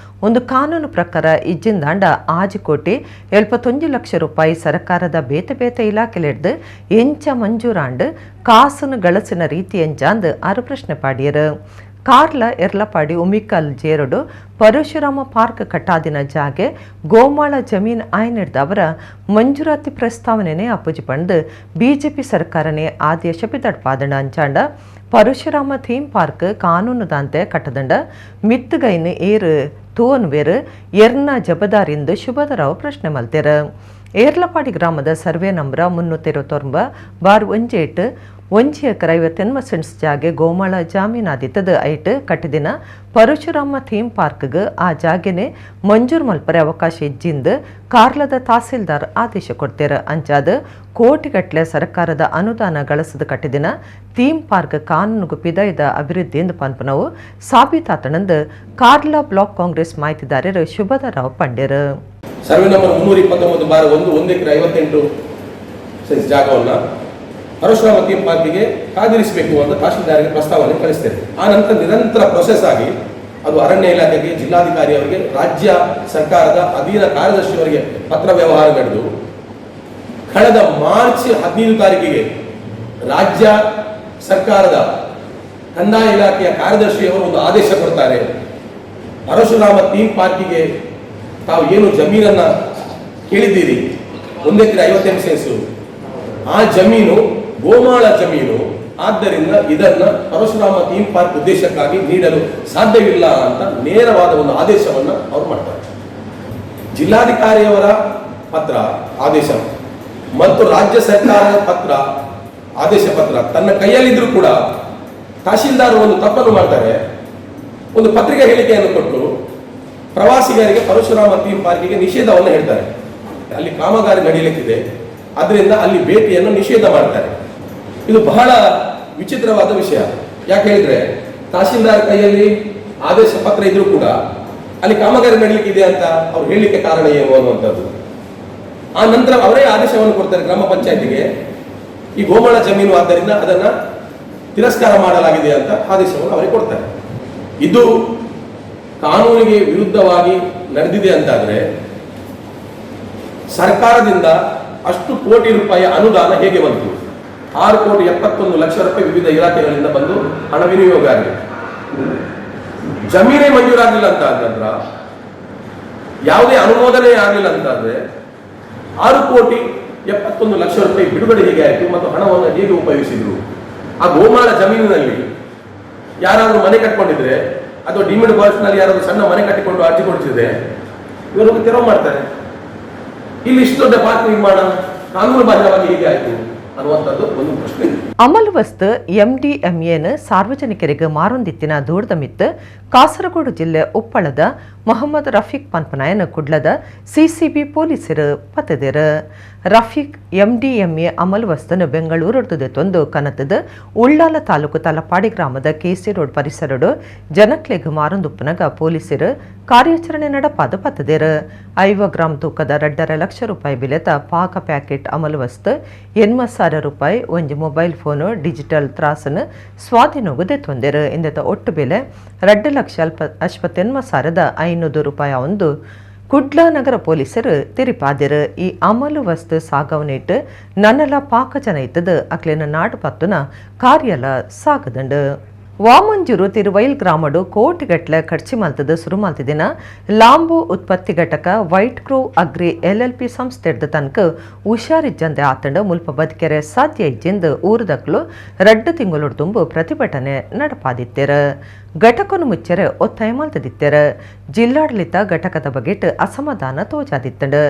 ಒಂದು ಕಾನೂನು ಪ್ರಕಾರ ಇಜ್ಜಿಂದಾಂಡ 5 ಕೋಟಿ 71 ಲಕ್ಷ ರೂಪಾಯಿ ಸರ್ಕಾರದ ಬೇತೆ ಬೇತೆ ಇಲಾಖೆಲಿಡ್ದು ಎಂಚ ಮಂಜೂರಾಂಡು ಕಾಸನ್ನು ಗಳಸಿನ ರೀತಿ ಎಂಚಾಂದು ಆರು ಪ್ರಶ್ನೆ ಪಾಡಿಯರು. ಕಾರ್ಲ ಎರ್ಲಪಾಡಿ ಉಮಿಕಲ್ ಜೇರಡು ಪರಶುರಾಮ ಪಾರ್ಕ್ ಕಟ್ಟಾದಿನ ಜಾಗೆ ಗೋಮಾಳ ಜಮೀನ್ ಆಯ್ನಿಡ್ದವರ ಮಂಜೂರಾತಿ ಪ್ರಸ್ತಾವನೆ ಅಪ್ಪುಜಿ ಪಂಡು ಬಿಜೆಪಿ ಸರ್ಕಾರನೇ ಆದೇಶ ಬಿದಡ್ಪಾದಂಡ. ಅಂಚಾಂಡ ಪರಶುರಾಮ ಥೀಮ್ ಪಾರ್ಕ್ ಕಾನೂನುದಾಂತೆ ಕಟ್ಟದಂಡ ಮಿತ್ತುಗೈನ್ ಏರು ತೋನ್ವೇರು ಎರ್ನ ಜಬದಾರಿಂದು ಶುಭದರಾವ್ ಪ್ರಶ್ನೆ ಮಲ್ತೇರು. ಏರ್ಲಪಾಡಿ ಗ್ರಾಮದ ಸರ್ವೆ ನಂಬರ್ 329 ಬಾರ್ 18 1 ಎಕರೆ 59 ಸೆಂಟ್ಸ್ ಜಾಗೆ ಗೋಮಾಳ ಜಾಮೀನಾದಿತ್ತದ ಐಟ್ ಕಟ್ಟಿದಿನ ಪರಶುರಾಮ ಥೀಮ್ ಪಾರ್ಕ್ಗೆ ಆ ಜಾಗೆನೆ ಮಂಜೂರು ಮಲ್ಪರೆ ಅವಕಾಶ ಇಜ್ಜಿಂದು ಕಾರ್ಲದ ತಹಸೀಲ್ದಾರ್ ಆದೇಶ ಕೊಡ್ತೇರ. ಅಂಚಾದ ಕೋಟಿಗಟ್ಟಲೆ ಸರ್ಕಾರದ ಅನುದಾನ ಗಳಸದ ಕಟ್ಟಿದಿನ ಥೀಮ್ ಪಾರ್ಕ್ ಕಾನೂನುಗು ಪಿದೈದ ಅಭಿವೃದ್ಧಿ ಎಂದು ಪನ್ಪನವು ಸಾಬೀತಾತಣಂದು ಕಾರ್ಲಾ ಬ್ಲಾಕ್ ಕಾಂಗ್ರೆಸ್ ಮಾಹಿತಿದಾರರು ಶುಭದರಾವ್ ಪಂಡ್ಯರು. ಸರ್ವೆ ನಂಬರ್ 329/1 1 ಎಕರೆ 58 ಸೆಂಟ್ಸ್ ಜಾಗವನ್ನು ಪರಶುರಾಮ ಥೀಮ್ ಪಾರ್ಕಿಗೆ ಕಾದಿರಿಸಬೇಕು ಅಂತ ತಹಶೀಲ್ದಾರಿಗೆ ಪ್ರಸ್ತಾವನೆ ಕಳಿಸ್ತೇನೆ. ಆ ನಂತರ ನಿರಂತರ ಪ್ರೊಸೆಸ್ ಆಗಿ ಅದು ಅರಣ್ಯ ಇಲಾಖೆಗೆ, ಜಿಲ್ಲಾಧಿಕಾರಿಯವರಿಗೆ, ರಾಜ್ಯ ಸರ್ಕಾರದ ಅಧೀನ ಕಾರ್ಯದರ್ಶಿಯವರಿಗೆ ಪತ್ರ ವ್ಯವಹಾರ ನಡೆದು ಕಳೆದ ಮಾರ್ಚ್ 15 ತಾರೀಕಿಗೆ ರಾಜ್ಯ ಸರ್ಕಾರದ ಕಂದಾಯ ಇಲಾಖೆಯ ಕಾರ್ಯದರ್ಶಿಯವರು ಒಂದು ಆದೇಶ ಕೊಡ್ತಾರೆ. ಪರಶುರಾಮ ಥೀಮ್ ಪಾರ್ಕಿಗೆ ತಾವು ಏನು ಜಮೀನನ್ನ ಕೇಳಿದ್ದೀರಿ 1 ಎಕರೆ 58 ಸೆಂಟ್ಸು, ಆ ಜಮೀನು ಗೋಮಾಳ ಜಮೀನು, ಆದ್ದರಿಂದ ಇದನ್ನ ಪರಶುರಾಮ ಥೀಮ್ ಪಾರ್ಕ್ ಉದ್ದೇಶಕ್ಕಾಗಿ ನೀಡಲು ಸಾಧ್ಯವಿಲ್ಲ ಅಂತ ನೇರವಾದ ಒಂದು ಆದೇಶವನ್ನು ಅವರು ಮಾಡ್ತಾರೆ. ಜಿಲ್ಲಾಧಿಕಾರಿಯವರ ಪತ್ರ ಆದೇಶ ಮತ್ತು ರಾಜ್ಯ ಸರ್ಕಾರದ ಪತ್ರ ಆದೇಶ ಪತ್ರ ತನ್ನ ಕೈಯಲ್ಲಿದ್ರೂ ಕೂಡ ತಹಶೀಲ್ದಾರ್ ಒಂದು ತಪ್ಪನ್ನು ಮಾಡ್ತಾರೆ. ಒಂದು ಪತ್ರಿಕಾ ಹೇಳಿಕೆಯನ್ನು ಕೊಟ್ಟು ಪ್ರವಾಸಿಗರಿಗೆ ಪರಶುರಾಮ ಥೀಮ್ ಪಾರ್ಕಿಗೆ ನಿಷೇಧವನ್ನು ಹೇಳ್ತಾರೆ. ಅಲ್ಲಿ ಕಾಮಗಾರಿ ನಡೆಯಲಿಕ್ಕಿದೆ, ಅದರಿಂದ ಅಲ್ಲಿ ಭೇಟಿಯನ್ನು ನಿಷೇಧ ಮಾಡ್ತಾರೆ. ಇದು ಬಹಳ ವಿಚಿತ್ರವಾದ ವಿಷಯ. ಯಾಕೆ ಹೇಳಿದ್ರೆ ತಹಶೀಲ್ದಾರ್ ಕೈಯಲ್ಲಿ ಆದೇಶ ಪತ್ರ ಇದ್ರೂ ಕೂಡ ಅಲ್ಲಿ ಕಾಮಗಾರಿ ನಡೆಯಲಿಕ್ಕಿದೆ ಅಂತ ಅವ್ರು ಹೇಳಲಿಕ್ಕೆ ಕಾರಣ ಏನು ಅನ್ನುವಂಥದ್ದು. ಆ ನಂತರ ಅವರೇ ಆದೇಶವನ್ನು ಕೊಡ್ತಾರೆ ಗ್ರಾಮ ಪಂಚಾಯತಿಗೆ, ಈ ಗೋಮಾಳ ಜಮೀನು ಆದ್ದರಿಂದ ಅದನ್ನ ತಿರಸ್ಕಾರ ಮಾಡಲಾಗಿದೆ ಅಂತ ಆದೇಶವನ್ನು ಅವರೇ ಕೊಡ್ತಾರೆ. ಇದು ಕಾನೂನಿಗೆ ವಿರುದ್ಧವಾಗಿ ನಡೆದಿದೆ ಅಂತಾದರೆ ಸರ್ಕಾರದಿಂದ ಅಷ್ಟು ಕೋಟಿ ರೂಪಾಯಿ ಅನುದಾನ ಹೇಗೆ ಬಂತು? 6 ಕೋಟಿ 71 ಲಕ್ಷ ರೂಪಾಯಿ ವಿವಿಧ ಇಲಾಖೆಗಳಿಂದ ಬಂದು ಹಣ ವಿನಿಯೋಗ ಆಗಿದೆ. ಜಮೀನೇ ಮಂಜೂರಾಗಲಿಲ್ಲ ಅಂತ ಆದ ನಂತರ, ಯಾವುದೇ ಅನುಮೋದನೆ ಆಗಲಿಲ್ಲ ಅಂತಾದ್ರೆ 6 ಕೋಟಿ 71 ಲಕ್ಷ ರೂಪಾಯಿ ಬಿಡುಗಡೆ ಹೇಗೆ ಆಯಿತು ಮತ್ತು ಹಣವನ್ನು ಹೇಗೆ ಉಪಯೋಗಿಸಿದ್ರು? ಆ ಗೋಮಾಳ ಜಮೀನಿನಲ್ಲಿ ಯಾರಾದರೂ ಮನೆ ಕಟ್ಕೊಂಡಿದ್ರೆ ಅಥವಾ ಡಿಮಿಡ್ ನಲ್ಲಿ ಯಾರಾದರೂ ಸಣ್ಣ ಮನೆ ಕಟ್ಟಿಕೊಂಡು ಅರ್ಜಿ ಕೊಡ್ತಿದ್ರೆ ಇವರು ತೆರವು ಮಾಡ್ತಾರೆ. ಇಲ್ಲಿ ಇಷ್ಟು ದೊಡ್ಡ ಪಾರ್ಕ್ ನಿರ್ಮಾಣ ಕಾನೂನು ಬಾಹಿರವಾಗಿ ಹೇಗೆ ಆಯಿತು ಅನ್ನುವಂಥದ್ದು ಒಂದು ಪ್ರಶ್ನೆ. ಅಮಲ್ ವಸ್ತು ಎಂಡಿಎಂಎನ ಸಾರ್ವಜನಿಕರಿಗೆ ಮಾರೊಂದಿತ್ತಿನ ದೂರದ ಮಿತ್ತು ಕಾಸರಗೋಡು ಜಿಲ್ಲೆ ಉಪ್ಪಳದ ಮೊಹಮ್ಮದ್ ರಫೀಕ್ ಪನ್ಪನಾಯನ ಕುಡ್ಲದ ಸಿಸಿಬಿ ಪೊಲೀಸರು ಪತ್ತದಿರು. ರಫೀಕ್ ಎಂಡಿಎಂಎ ಅಮಲ್ ವಸ್ತುನ ಬೆಂಗಳೂರು ತೊಂದು ಕನತದ ಉಳ್ಳಾಲ ತಾಲೂಕು ತಲಪಾಡಿ ಗ್ರಾಮದ ಕೆಸಿ ರೋಡ್ ಪರಿಸರಡು ಜನಕ್ಲೆಗ್ ಮಾರೊಂದುಪ್ಪನಗ ಪೊಲೀಸರು ಕಾರ್ಯಾಚರಣೆ ನಡಪಾದ ಪತ್ತದಿರು. 50 ಗ್ರಾಂ ತೂಕದ 2.5 ಲಕ್ಷ ರೂಪಾಯಿ ಬೆಲೆತ ಪಾಕ ಪ್ಯಾಕೆಟ್ ಅಮಲ್ ವಸ್ತು, 80,000 ರೂಪಾಯಿ, ಒಂಜಿ mobile phone, digital ತ್ರಾಸನ್ ಸ್ವಾಧೀನಗು ದೆತ್ತೊಂದೆರು. ಇಂದೆತ ಒಟ್ಟು ಬೆಲೆ 2,89,500 ರೂಪಾಯಿ ಒಂದು ಕುಡ್ಲ ನಗರ ಪೊಲೀಸರು ತೆರಿಪಾದಿರು. ಈ ಅಮಲು ವಸ್ತು ಸಾಗವನಿಟ್ಟು ನನ್ನಲ ಪಾಕ ಜನ ಇತ್ತದು ಅಕ್ಲೇನ ನಾಡು ಪತ್ತುನ ಕಾರ್ಯಲ ಸಾಗದಂಡು. ವಾಮಂಜೂರು ತಿರುವೈಲ್ ಗ್ರಾಮಡು ಕೋಟಿಗಟ್ಲೆ ಖರ್ಚು ಮಲ್ತದ ಸುರು ಮಲ್ತಿದಿನ ಲಾಂಬು ಉತ್ಪತ್ತಿ ಘಟಕ white grove agri LLP ಸಂಸ್ಥೆಡ್ದ ತನಕ ಹುಷಾರಿಜ್ಜಂದೆ ಆತಂಡ ಮುಲ್ಪ ಬದುಕೆರೆ ಸಾಧ್ಯ ಇಜ್ಜಿಂದು ಊರುದಕ್ಲು 2 ತಿಂಗಳು ತುಂಬು ಪ್ರತಿಭಟನೆ ನಡಪಾದಿತ್ತೆರ. ಘಟಕನು ಮುಚ್ಚರೆ ಒತ್ತಾಯ ಮಲ್ತದಿತ್ತೆರ. ಜಿಲ್ಲಾಡಳಿತ ಘಟಕದ ಬಗೆಟ್ ಅಸಮಾಧಾನ ತೋಜಾದಿತ್ತಂಡು.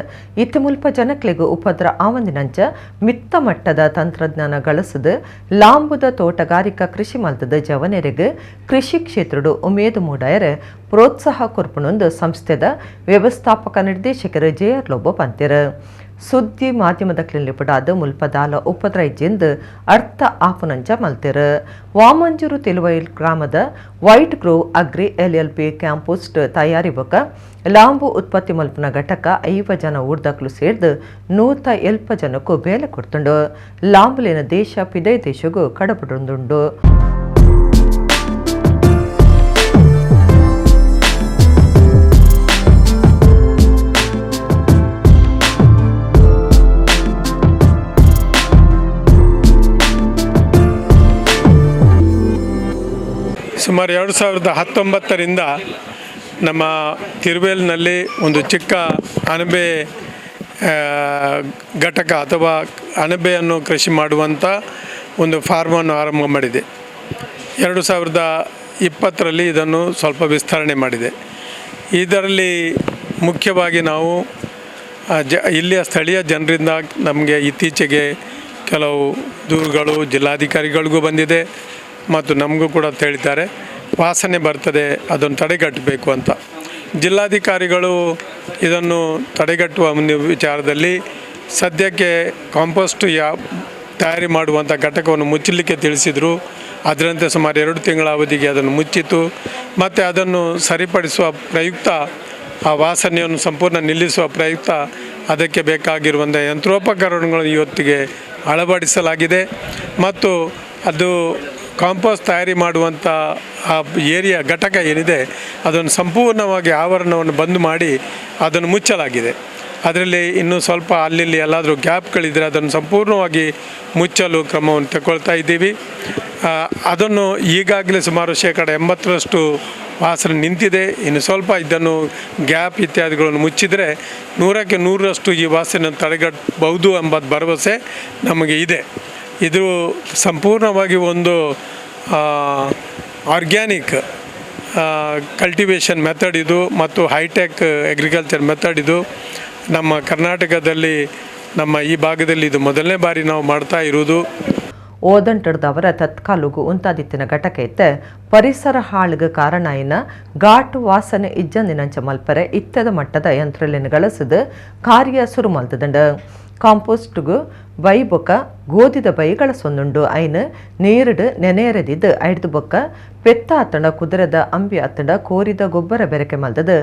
ಇತ್ತ ಮುಲ್ಪ ಜನಕ್ಲೆಗ್ ಉಪದ್ರ ಆವಂದಿನಂಚ ಮಿತ್ತ ಮಟ್ಟದ ತಂತ್ರಜ್ಞಾನ ಗಳಸದು ಲಾಂಬುದ ತೋಟಗಾರಿಕಾ ಕೃಷಿ ಮಲ್ತದ ಜವನೆರೆಗ್ ಕೃಷಿ ಕ್ಷೇತ್ರಡು ಉಮೇದು ಮೂಡಾಯರೆ ಪ್ರೋತ್ಸಾಹ ಕೊರ್ಪುಣೊಂದು ಸಂಸ್ಥೆದ ವ್ಯವಸ್ಥಾಪಕ ನಿರ್ದೇಶಕರು ಜೆ ಆರ್ ಲೋಬೋ ಪಂತೆರ್. ಸುದ್ದಿ ಮಾಧ್ಯಮದ ಕ್ಲಿನಿಪಡಾದ ಮುಲ್ಪದಾಲ ಉಪದ್ರ ಇಜ್ಜಿಂದು ಅರ್ಥ ಆಪುನಂಚ ಮಲ್ತೆರ್. ವಾಮಂಜೂರು ತಿಳುವೈಲ್ ಗ್ರಾಮದ white grove agri LLP compost ತಯಾರಿ ಬೊಕ ಲಾಂಬು ಉತ್ಪತ್ತಿ ಮಲ್ಪುನ ಘಟಕ 50 ಜನ ಊರ್ದಕ್ಲು ಸೇರ್ದು 170 ಜನಕ್ಕೂ ಬೇಲೆ ಕೊಡ್ತುಂಡು. ಲಾಂಬುಲಿನ ದೇಶ ಪಿದೈ ದೇಶಗೂ ಕಡಪಡುಂದುಂಡು. ಸುಮಾರು 2019ರಿಂದ ನಮ್ಮ ತಿರುವೇಲ್ನಲ್ಲಿ ಒಂದು ಚಿಕ್ಕ ಅಣಬೆ ಘಟಕ ಅಥವಾ ಅಣಬೆಯನ್ನು ಕೃಷಿ ಮಾಡುವಂಥ ಒಂದು ಫಾರ್ಮನ್ನು ಆರಂಭ ಮಾಡಿದೆ. 2020ರಲ್ಲಿ ಇದನ್ನು ಸ್ವಲ್ಪ ವಿಸ್ತರಣೆ ಮಾಡಿದೆ. ಇದರಲ್ಲಿ ಮುಖ್ಯವಾಗಿ ನಾವು ಇಲ್ಲಿಯ ಸ್ಥಳೀಯ ಜನರಿಂದ ನಮಗೆ ಇತ್ತೀಚೆಗೆ ಕೆಲವು ದೂರುಗಳು ಜಿಲ್ಲಾಧಿಕಾರಿಗಳಿಗೂ ಬಂದಿದೆ ಮತ್ತು ನಮಗೂ ಕೂಡ ಹೇಳಿದ್ದಾರೆ, ವಾಸನೆ ಬರ್ತದೆ, ಅದನ್ನು ತಡೆಗಟ್ಟಬೇಕು ಅಂತ. ಜಿಲ್ಲಾಧಿಕಾರಿಗಳು ಇದನ್ನು ತಡೆಗಟ್ಟುವ ಒಂದು ವಿಚಾರದಲ್ಲಿ ಸದ್ಯಕ್ಕೆ ಕಾಂಪೋಸ್ಟ್ ತಯಾರಿ ಮಾಡುವಂಥ ಘಟಕವನ್ನು ಮುಚ್ಚಲಿಕ್ಕೆ ತಿಳಿಸಿದರು. ಅದರಂತೆ ಸುಮಾರು 2 ತಿಂಗಳ ಅವಧಿಗೆ ಅದನ್ನು ಮುಚ್ಚಿತು. ಮತ್ತು ಅದನ್ನು ಸರಿಪಡಿಸುವ ಪ್ರಯುಕ್ತ, ಆ ವಾಸನೆಯನ್ನು ಸಂಪೂರ್ಣ ನಿಲ್ಲಿಸುವ ಪ್ರಯುಕ್ತ ಅದಕ್ಕೆ ಬೇಕಾಗಿರುವಂಥ ಯಂತ್ರೋಪಕರಣಗಳನ್ನು ಇವತ್ತಿಗೆ ಅಳವಡಿಸಲಾಗಿದೆ. ಮತ್ತು ಅದು ಕಾಂಪೋಸ್ಟ್ ತಯಾರಿ ಮಾಡುವಂಥ ಆ ಏರಿಯಾ ಘಟಕ ಏನಿದೆ, ಅದನ್ನು ಸಂಪೂರ್ಣವಾಗಿ ಆವರಣವನ್ನು ಬಂದ್ ಮಾಡಿ ಅದನ್ನು ಮುಚ್ಚಲಾಗಿದೆ. ಅದರಲ್ಲಿ ಇನ್ನೂ ಸ್ವಲ್ಪ ಅಲ್ಲಿ ಎಲ್ಲಾದರೂ ಗ್ಯಾಪ್ಗಳಿದ್ದರೆ ಅದನ್ನು ಸಂಪೂರ್ಣವಾಗಿ ಮುಚ್ಚಲು ಕ್ರಮವನ್ನು ತಗೊಳ್ತಾ ಇದ್ದೀವಿ. ಅದನ್ನು ಈಗಾಗಲೇ ಸುಮಾರು 80%ರಷ್ಟು ವಾಸನೆ ನಿಂತಿದೆ. ಇನ್ನು ಸ್ವಲ್ಪ ಇದನ್ನು ಗ್ಯಾಪ್ ಇತ್ಯಾದಿಗಳನ್ನು ಮುಚ್ಚಿದರೆ 100ಕ್ಕೆ 100ರಷ್ಟು ಈ ವಾಸನೆ ತಡೆಗಟ್ಟಬಹುದು ಎಂಬ ಭರವಸೆ ನಮಗೆ ಇದೆ. ಇದು ಸಂಪೂರ್ಣವಾಗಿ ಒಂದು organic cultivation method ಇದು ಮತ್ತು high tech agriculture method ಇದು. ನಮ್ಮ ಕರ್ನಾಟಕದಲ್ಲಿ, ನಮ್ಮ ಈ ಭಾಗದಲ್ಲಿ ಇದು ಮೊದಲನೇ ಬಾರಿ ನಾವು ಮಾಡ್ತಾ ಇರುವುದು. ಓದಂಟಡ್ದವರ ತತ್ಕಾಲುಗು ಉಂತಾದಿತ್ತಿನ ಘಟಕ ಇತ್ತೆ ಪರಿಸರ ಹಾಳುಗ ಕಾರಣ ಆಯಿನ ಘಾಟು ವಾಸನೆ ಇಜ್ಜಂದಿನಂಚ ಮಲ್ಪರೆ ಇತ್ತದ ಮಟ್ಟದ ಯಂತ್ರಲೆನ್ ಗಳಸದು ಕಾರ್ಯ ಸುರು ಮಲ್ತದಂಡ. ಕಾಂಪೋಸ್ಟ್ಗು By ಬೊಕ್ಕ ಗೋಧಿದ ಬೈಗಳ ಸೊನ್ನುಂಡು ಐನ್ ನೀರುಡು ನೆನೆಯರದಿದ್ದು ಐಡ್ದು ಬೊಕ್ಕ ಪೆತ್ತ ಅತ್ತಂಡ ಕುದುರೆದ ಅಂಬಿ ಅತ್ತಂಡ ಕೋರಿದ ಗೊಬ್ಬರ ಬೆರಕೆ ಮಲ್ದದು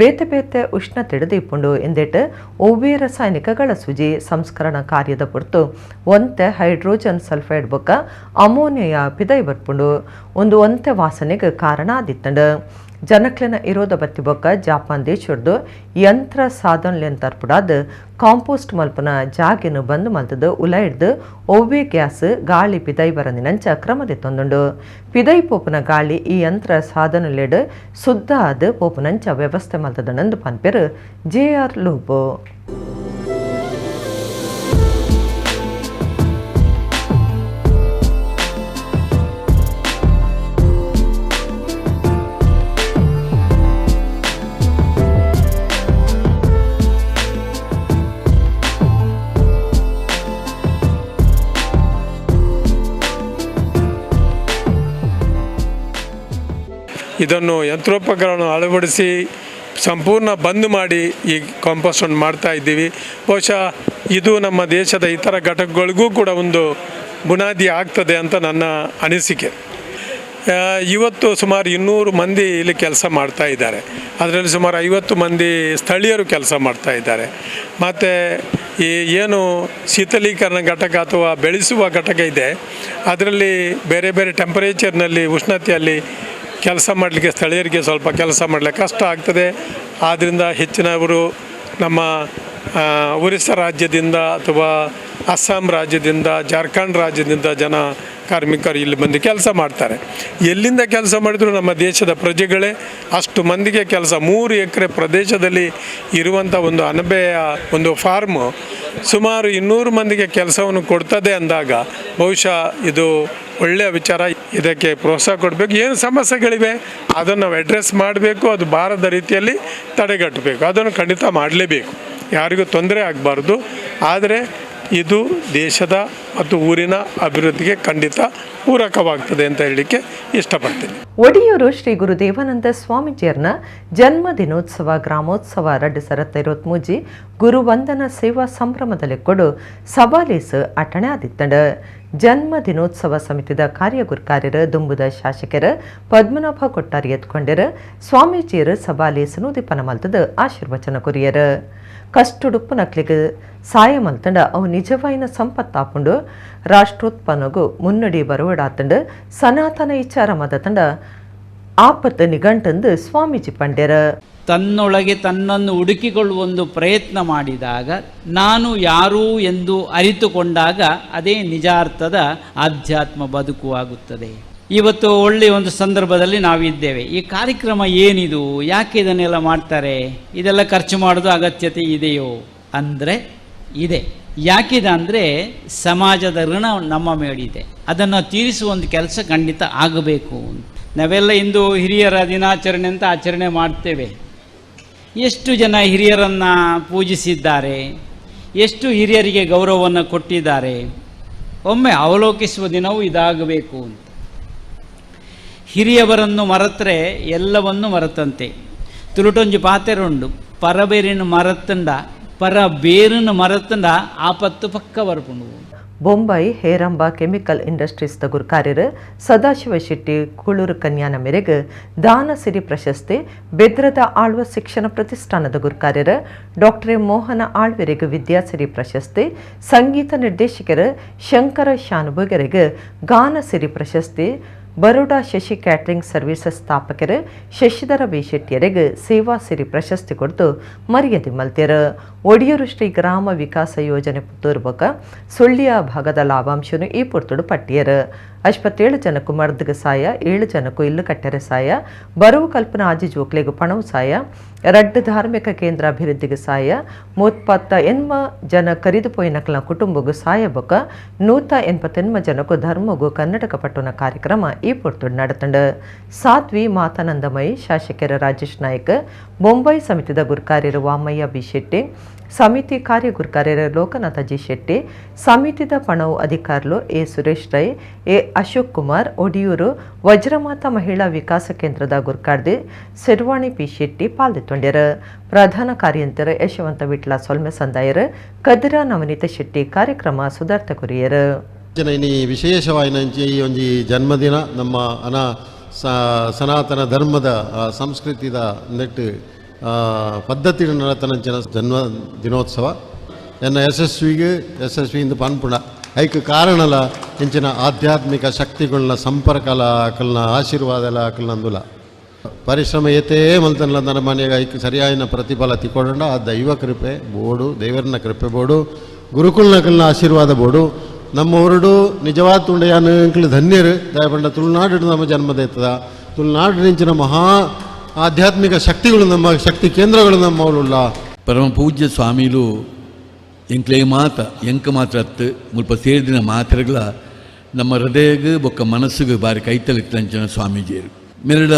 ಬೇತೆ ಬೇತೆ ಉಷ್ಣತೆಡೆದು ಇಪ್ಪುಂಡು ಎಂದೆಟ್ ಒವ್ವೇ ರಾಸಾಯನಿಕಗಳ ಸುಜಿ ಸಂಸ್ಕರಣ ಕಾರ್ಯದ ಪೊರ್ತು ಒಂತೆ ಹೈಡ್ರೋಜನ್ ಸಲ್ಫೈಡ್ ಬೊಕ್ಕ ಅಮೋನಿಯಾ ಪಿದೈ ಬರ್ಪುಂಡು ಒಂದು ಒಂತೆ ವಾಸನೆಗೆ ಕಾರಣ ಆದಿತ್ತಂಡು. ಜನಕ್ಲೆನ ಇರೋದ ಬತ್ತಿ ಬೊಕ್ಕ ಜಾಪಾನ್ ದೇಶರ್ದು ಯಂತ್ರ ಸಾಧನಲೆನ್ ತರ್ಪುಡಾದ್ ಕಾಂಪೋಸ್ಟ್ ಮಲ್ಪನ ಜಾಗೆನು ಬಂದ್ ಮಲ್ತದು ಉಲೈಡ್ದು ಒವ್ವೇ ಗ್ಯಾಸ್ ಗಾಳಿ ಪಿದೈ ಬರಂದಿನಂಚ ಕ್ರಮದೆ ತೊಂದುಂಡು. ಪಿದೈ ಪೋಪುನ ಗಾಳಿ ಈ ಯಂತ್ರ ಸಾಧನಲೆಡ್ ಶುದ್ಧ ಆದ್ ಪೋಪುನಂಚ ವ್ಯವಸ್ಥೆ ಮಲ್ತದನಂದು ಪನ್ಪೆರು ಜೆ ಆರ್ ಲೋಬೋ. ಇದನ್ನು ಯಂತ್ರೋಪಕರಣ ಅಳವಡಿಸಿ ಸಂಪೂರ್ಣ ಬಂದ್ ಮಾಡಿ ಈ ಕಾಂಪೋಸ್ಟನ್ನು ಮಾಡ್ತಾ ಇದ್ದೀವಿ. ಬಹುಶಃ ಇದು ನಮ್ಮ ದೇಶದ ಇತರ ಘಟಕಗಳಿಗೂ ಕೂಡ ಒಂದು ಬುನಾದಿ ಆಗ್ತದೆ ಅಂತ ನನ್ನ ಅನಿಸಿಕೆ. ಇವತ್ತು ಸುಮಾರು 200 ಮಂದಿ ಇಲ್ಲಿ ಕೆಲಸ ಮಾಡ್ತಾ ಇದ್ದಾರೆ. ಅದರಲ್ಲಿ ಸುಮಾರು 50 ಮಂದಿ ಸ್ಥಳೀಯರು ಕೆಲಸ ಮಾಡ್ತಾ ಇದ್ದಾರೆ. ಮತ್ತು ಈ ಏನು ಶೀತಲೀಕರಣ ಘಟಕ ಅಥವಾ ಬೆಳೆಸುವ ಘಟಕ ಇದೆ, ಅದರಲ್ಲಿ ಬೇರೆ ಬೇರೆ ಟೆಂಪರೇಚರ್ನಲ್ಲಿ ಉಷ್ಣತೆಯಲ್ಲಿ ಕೆಲಸ ಮಾಡಲಿಕ್ಕೆ ಸ್ಥಳೀಯರಿಗೆ ಸ್ವಲ್ಪ ಕೆಲಸ ಮಾಡಲಿಕ್ಕೆ ಕಷ್ಟ ಆಗ್ತದೆ. ಆದ್ದರಿಂದ ಹೆಚ್ಚಿನವರು ನಮ್ಮ ಒರಿಸ್ಸಾ ರಾಜ್ಯದಿಂದ ಅಥವಾ ಅಸ್ಸಾಂ ರಾಜ್ಯದಿಂದ, ಜಾರ್ಖಂಡ್ ರಾಜ್ಯದಿಂದ ಜನ ಕಾರ್ಮಿಕರು ಇಲ್ಲಿ ಬಂದು ಕೆಲಸ ಮಾಡ್ತಾರೆ. ಎಲ್ಲಿಂದ ಕೆಲಸ ಮಾಡಿದರೂ ನಮ್ಮ ದೇಶದ ಪ್ರಜೆಗಳೇ ಅಷ್ಟು ಮಂದಿಗೆ ಕೆಲಸ. 3 ಎಕರೆ ಪ್ರದೇಶದಲ್ಲಿ ಇರುವಂಥ ಒಂದು ಅಣಬೆಯ ಒಂದು ಫಾರ್ಮು ಸುಮಾರು 200 ಮಂದಿಗೆ ಕೆಲಸವನ್ನು ಕೊಡ್ತದೆ ಅಂದಾಗ ಬಹುಶಃ ಇದು ಒಳ್ಳೆಯ ವಿಚಾರ. ಇದಕ್ಕೆ ಪ್ರೋತ್ಸಾಹ ಕೊಡಬೇಕು. ಏನು ಸಮಸ್ಯೆಗಳಿವೆ ಅದನ್ನು ನಾವು ಅಡ್ರೆಸ್ ಮಾಡಬೇಕು, ಅದು ಬಾರದ ರೀತಿಯಲ್ಲಿ ತಡೆಗಟ್ಟಬೇಕು, ಅದನ್ನು ಖಂಡಿತ ಮಾಡಲೇಬೇಕು. ಯಾರಿಗೂ ತೊಂದರೆ ಆಗಬಾರ್ದು. ಆದರೆ ಇದು ದೇಶದ ಮತ್ತು ಊರಿನ ಅಭಿವೃದ್ಧಿಗೆ ಖಂಡಿತ ಪೂರಕವಾಗ್ತದೆ ಅಂತ ಹೇಳಲಿಕ್ಕೆ ಇಷ್ಟಪಡ್ತೀನಿ. ಒಡಿಯೂರು ಶ್ರೀ ಗುರು ದೇವಾನಂದ ಸ್ವಾಮೀಜಿಯರ್ನ ಜನ್ಮ ದಿನೋತ್ಸವ ಗ್ರಾಮೋತ್ಸವ 2023 ಗುರುವಂದನ ಸೇವಾ ಸಂಭ್ರಮದಲ್ಲಿ ಕೊಡು ಸಬಾಲೇಸ್ ಅಟಣೆ ಆದಿತ್ತಂಡ. ಜನ್ಮ ದಿನೋತ್ಸವ ಸಮಿತಿದ ಕಾರ್ಯಗುರ್ಕಾರ್ಯರು ದುಂಬುದ ಶಾಸಕರು ಪದ್ಮನಾಭ ಕೊಟ್ಟಾರಿ ಎತ್ಕೊಂಡರು ಸ್ವಾಮೀಜಿಯರು ಸಬಾಲೇಸನು ದೀಪನ ಮಲ್ತದ ಆಶೀರ್ವಚನ ಕೊರಿಯರು. ಕಷ್ಟುಡುಪ್ಪು ನಕ್ಲಿಗೆ ಸಾಯ ಮಲ್ತಂಡ ಅವು ನಿಜವಾಯಿನ ಸಂಪತ್ತಾಪುಂಡು ರಾಷ್ಟ್ರೋತ್ಪನ್ನಗೂ ಮುನ್ನಡಿ ಬರುವಡಾತಂಡು ಸನಾತನ ವಿಚಾರ ಮದತಂಡ ಆಪತ್ತು ನಿಘಂಟಂದು ಸ್ವಾಮೀಜಿ ಪಂಡ್ಯರ. ತನ್ನೊಳಗೆ ತನ್ನನ್ನು ಹುಡುಕಿಕೊಳ್ಳುವ ಒಂದು ಪ್ರಯತ್ನ ಮಾಡಿದಾಗ, ನಾನು ಯಾರು ಎಂದು ಅರಿತುಕೊಂಡಾಗ ಅದೇ ನಿಜಾರ್ಥದ ಆಧ್ಯಾತ್ಮ ಬದುಕು ಆಗುತ್ತದೆ. ಇವತ್ತು ಒಳ್ಳೆಯ ಒಂದು ಸಂದರ್ಭದಲ್ಲಿ ನಾವಿದ್ದೇವೆ. ಈ ಕಾರ್ಯಕ್ರಮ ಏನಿದು, ಯಾಕೆ ಇದನ್ನೆಲ್ಲ ಮಾಡ್ತಾರೆ, ಇದೆಲ್ಲ ಖರ್ಚು ಮಾಡೋದು ಅಗತ್ಯತೆ ಇದೆಯೋ ಅಂದರೆ ಇದೆ. ಯಾಕಿದೆ ಅಂದರೆ ಸಮಾಜದ ಋಣ ನಮ್ಮ ಮೇಲಿದೆ, ಅದನ್ನು ತೀರಿಸುವ ಒಂದು ಕೆಲಸ ಖಂಡಿತ ಆಗಬೇಕು. ನಾವೆಲ್ಲ ಇಂದು ಹಿರಿಯರ ದಿನಾಚರಣೆ ಅಂತ ಆಚರಣೆ ಮಾಡ್ತೇವೆ. ಎಷ್ಟು ಜನ ಹಿರಿಯರನ್ನು ಪೂಜಿಸಿದ್ದಾರೆ, ಎಷ್ಟು ಹಿರಿಯರಿಗೆ ಗೌರವವನ್ನು ಕೊಟ್ಟಿದ್ದಾರೆ, ಒಮ್ಮೆ ಅವಲೋಕಿಸುವ ದಿನವೂ ಇದಾಗಬೇಕು ಅಂತ. ಹಿರಿಯವರನ್ನು ಮರೆತರೆ ಎಲ್ಲವನ್ನು ಮರೆತಂತೆ. ತುಳುಟೊಂಜಿ ಪಾತೆರುಂಡು, ಪರಬೇರಿನ ಮರತಂಡ ಪರ ಬೇರಿನ ಮರತಂಡ ಆಪತ್ತು ಪಕ್ಕ ಬರ್ಪುಂಡು. ಬೊಂಬೈ ಹೇರಂಬ ಕೆಮಿಕಲ್ ಇಂಡಸ್ಟ್ರೀಸ್ ಗುರುಕಾರ್ಯರು ಸದಾಶಿವ ಶೆಟ್ಟಿ ಕುಳೂರು ಕನ್ಯಾನ ಮೇರೆಗೆ ದಾನಸಿರಿ ಪ್ರಶಸ್ತಿ, ಬೆದ್ರದ ಆಳ್ವ ಶಿಕ್ಷಣ ಪ್ರತಿಷ್ಠಾನದ ಗುರುಕಾರ್ಯರು ಡಾಕ್ಟರ್ ಮೋಹನ ಆಳ್ವೆರಿಗೆ ವಿದ್ಯಾಸಿರಿ ಪ್ರಶಸ್ತಿ, ಸಂಗೀತ ನಿರ್ದೇಶಕರು ಶಂಕರ ಶಾನುಭೋಗರಿಗೆ ಗಾನಸಿರಿ ಪ್ರಶಸ್ತಿ, ಬರೋಡಾ ಶಶಿ ಕ್ಯಾಟರಿಂಗ್ ಸರ್ವಿಸಸ್ ಸ್ಥಾಪಕರು ಶಶಿಧರ ಬಿ ಶೆಟ್ಟಿಯರಿಗೆ ಸೇವಾ ಸಿರಿ ಪ್ರಶಸ್ತಿ ಕೊಡ್ತು ಮರ್ಯಾದೆ ಮಲ್ತೇರು. ಒಡಿಯೂರು ಶ್ರೀ ಗ್ರಾಮ ವಿಕಾಸ ಯೋಜನೆ ಪುತ್ತೂರು ಬೊಕ ಸುಳ್ಳಿಯ ಭಾಗದ ಲಾಭಾಂಶನು ಈ ಪುರ್ತುಡು ಪಟ್ಟಿಯರು. 57 ಜನಕ್ಕೂ ಮರ್ದಗ ಸಾಯ, 7 ಜನಕ್ಕೂ ಇಲ್ಲು ಕಟ್ಟೆರೆ ಸಾಯ, ಬರವು ಕಲ್ಪನಾ ಆಜಿ ಜೋಕ್ಲೆಗು ಪಣವು ಸಾಯ, ರಡ್ಡು ಧಾರ್ಮಿಕ ಕೇಂದ್ರ ಅಭಿವೃದ್ಧಿಗೆ ಸಾಯ, 38 ಜನ ಕರಿದು ಪೋಯಿನಕ್ಲ ಕುಟುಂಬಗೂ ಸಾಯ ಬೊಕ 188 ಜನಕ್ಕೂ ಧರ್ಮಗೂ ಕನ್ನಡಕ ಪಟ್ಟುನ ಕಾರ್ಯಕ್ರಮ ಈ ಪುರ್ತುಡು ನಡೆತಂಡು. ಸಾಧ್ವಿ ಮಾತಾನಂದಮಯಿ, ಶಾಸಕರ ರಾಜೇಶ್ ನಾಯ್ಕ್, ಬೊಂಬೈ ಸಮಿತಿದ ಗುರುಕಾರ್ಯರು ವಾಮಯ್ಯ ಬಿ ಶೆಟ್ಟಿ, ಸಮಿತಿ ಕಾರ್ಯಗುರ್ಕಾರ್ಯರ ಲೋಕನಾಥ ಜಿ ಶೆಟ್ಟಿ, ಸಮಿತಿದ ಪಣವು ಅಧಿಕಾರಿಲು A Suresh Rai, A Ashok Kumar, Odiyoor ವಜ್ರಮಾತಾ ಮಹಿಳಾ ವಿಕಾಸ ಕೇಂದ್ರದ ಗುರ್ಕಾರ್ದಿ ಸೆರ್ವಾಣಿ ಪಿ ಶೆಟ್ಟಿ ಪಾಲ್ದೆತ್ತೊಂಡೆರು. ಪ್ರಧಾನ ಕಾರ್ಯಂತರ ಯಶವಂತ ವಿಟ್ಲ ಸೊಲ್ಮೆ ಸಂದಾಯರು. ಕದಿರ ನವನೀತ ಶೆಟ್ಟಿ ಕಾರ್ಯಕ್ರಮ ಸುಧಾರ್ಥ ಕೊರಿಯರು. ವಿಶೇಷವಾಯಿನ ಈ ಒಂಜಿ ಜನ್ಮದಿನ ನಮ್ಮ ಅನ ಸನಾತನ ಧರ್ಮದ ಸಂಸ್ಕೃತಿದ ನೆಟ್ಟು ಪದ್ಧತಿ ನಡತನಂಚಿನ ಜನ್ಮ ದಿನೋತ್ಸವ ಎನ್ನ ಯಶಸ್ವಿಗೆ ಯಶಸ್ವಿಯಿಂದ ಪನ್ಪುಣ ಐಕ್ ಕಾರಣಲ ಇಂಚಿನ ಆಧ್ಯಾತ್ಮಿಕ ಶಕ್ತಿಗಳನ್ನ ಸಂಪರ್ಕಲ ಅಕಲ್ನ ಆಶೀರ್ವಾದಲ ಅಕಲ್ನಂದುಲ ಪರಿಶ್ರಮ ಏತೇ ಮಲ್ತನ್ಲ ನನ್ನ ಮನೆಗೆ ಐಕ್ ಸರಿಯಾಯಿನ ಪ್ರತಿಫಲ ತಿಕ್ಕೊಂಡ ಆ ದೈವ ಕೃಪೆ ಬೋಡು, ದೇವರನ್ನ ಕೃಪೆ ಬೋಡು, ಗುರುಕುಲ್ನಕಲ್ನ ಆಶೀರ್ವಾದ ಬೋಡು. ನಮ್ಮ ಊರುಡು ನಿಜವಾದ ತುಂಡೆಯಾನು ಅಂಕಲು ಧನ್ಯರು. ದಯಪಂಡ ತುಳುನಾಡು ನಮ್ಮ ಜನ್ಮದೇತದ ತುಳುನಾಡು ನಿಂಚಿನ ಮಹಾ ಆಧ್ಯಾತ್ಮಿಕ ಶಕ್ತಿಗಳು ನಮ್ಮ ಶಕ್ತಿ ಕೇಂದ್ರಗಳು ನಮ್ಮ ಅವಳುಳ್ಳ ಪರಮ ಪೂಜ್ಯ ಸ್ವಾಮಿಲು ಎಂಕ್ಲೇ ಮಾತ ಎಂಕ ಮಾತ್ರ ಅತ್ತು ಮುಲ್ಪ ಸೇರಿದಿನ ಮಾತ್ರೆಗಳ ನಮ್ಮ ಹೃದಯಗ ಬೊಕ್ಕ ಮನಸ್ಸುಗೆ ಬಾರಿ ಕೈತಲಿತ್ತಂಚಿನ ಸ್ವಾಮೀಜಿಯರು. ಮೆರಡ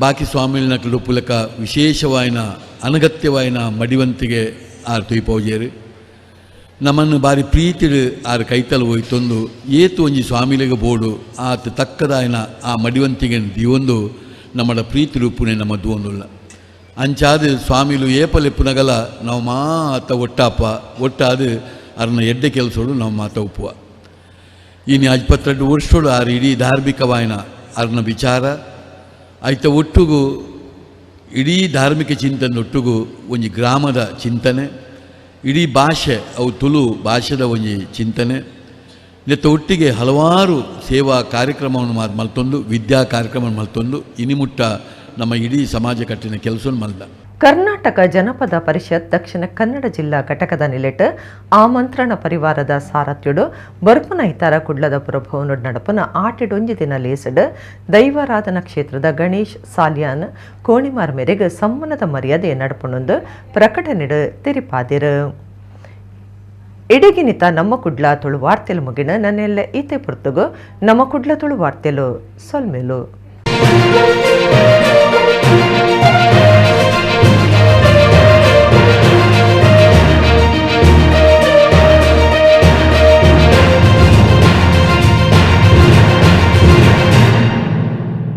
ಬಾಕಿ ಸ್ವಾಮಿಲಿನ ಪುಲಕ ವಿಶೇಷವಾಯಿನ ಅನಗತ್ಯವಾಯಿನ ಮಡಿವಂತಿಗೆ ಆರ್ ತುಯ್ಪೌಜೇರು. ನಮ್ಮನ್ನು ಬಾರಿ ಪ್ರೀತಿಡು ಆರು ಕೈತಲು ಹೋಯ್ತೊಂದು ಏತು ಒಂಜಿ ಸ್ವಾಮಿಲಿಗೆ ಬೋಡು ಆತ ತಕ್ಕದಾಯನ ಆ ಮಡಿವಂತಿಗೆ ದಿವೊಂದು ನಮ್ಮಡ ಪ್ರೀತಿ ರೂಪುನೆ ನಮ್ಮ ದೂಂದುಲ್ಲ. ಅಂಚಾದ ಸ್ವಾಮಿಲು ಏಪಲೆಪ್ಪುನಗಲ ನಾವು ಮಾತ ಒಟ್ಟಾಪ ಒಟ್ಟಾದ ಅರನ ಎಡ್ಡೆ ಕೆಲಸೋಡು ನಾವು ಮಾತ ಉಪ್ಪುವ. ಇನ್ನು 22 ವರ್ಷೋಡು ಆರು ಇಡೀ ಧಾರ್ಮಿಕವಾಯಿನ ಅರನ ವಿಚಾರ ಐತ ಒಟ್ಟುಗು ಇಡೀ ಧಾರ್ಮಿಕ ಚಿಂತನೆ ಒಟ್ಟುಗು ಒಂಜಿ ಗ್ರಾಮದ ಚಿಂತನೆ, ಇಡೀ ಭಾಷೆ ಅವು ತುಳು ಭಾಷೆದ ಒಂಜಿ ಚಿಂತನೆ ನೆತ್ತ ಒಟ್ಟಿಗೆ ಹಲವಾರು ಸೇವಾ ಕಾರ್ಯಕ್ರಮವನ್ನು ಮಲ್ತೊಂದು ವಿದ್ಯಾ ಕಾರ್ಯಕ್ರಮವನ್ನು ಮಲ್ತೊಂದು ಇನಿಮುಟ್ಟ ನಮ್ಮ ಇಡೀ ಸಮಾಜ ಕಟ್ಟಿನ ಕೆಲಸವನ್ನು ಮಲ್ದ. ಕರ್ನಾಟಕ ಜನಪದ ಪರಿಷತ್ ದಕ್ಷಿಣ ಕನ್ನಡ ಜಿಲ್ಲಾ ಘಟಕದ ನಿಲೆಟ್ ಆಮಂತ್ರಣ ಪರಿವಾರದ ಸಾರಥ್ಯುಡು ಬರ್ಪುನ ಇತರ ಕುಡ್ಲದ ಪುರಭವನ ನಡಪುನ ಆಟಿಡೊಂಜಿ ದಿನ ಲೇಸಡ್ ದೈವಾರಾಧನಾ ಕ್ಷೇತ್ರದ ಗಣೇಶ್ ಸಾಲಿಯಾನ್ ಕೋಣಿಮಾರ್ ಮೇರೆಗೆ ಸಮ್ಮನದ ಮರ್ಯಾದೆ ನಡಪುನೊಂದು ಪ್ರಕಟಣೆಡು ತೆರಿಪಾದಿರು. ಇಡಗಿನಿತ ನಮ್ಮ ಕುಡ್ಲ ತುಳು ವಾರ್ತೆಲು ಮುಗಿನ ನನ್ನೆಲ್ಲ ಈತೆ ಪುರ್ತುಗು ನಮ್ಮ ಕುಡ್ಲ ತುಳು ವಾರ್ತೆಲು ಸೊಲ್ಮೆಲು.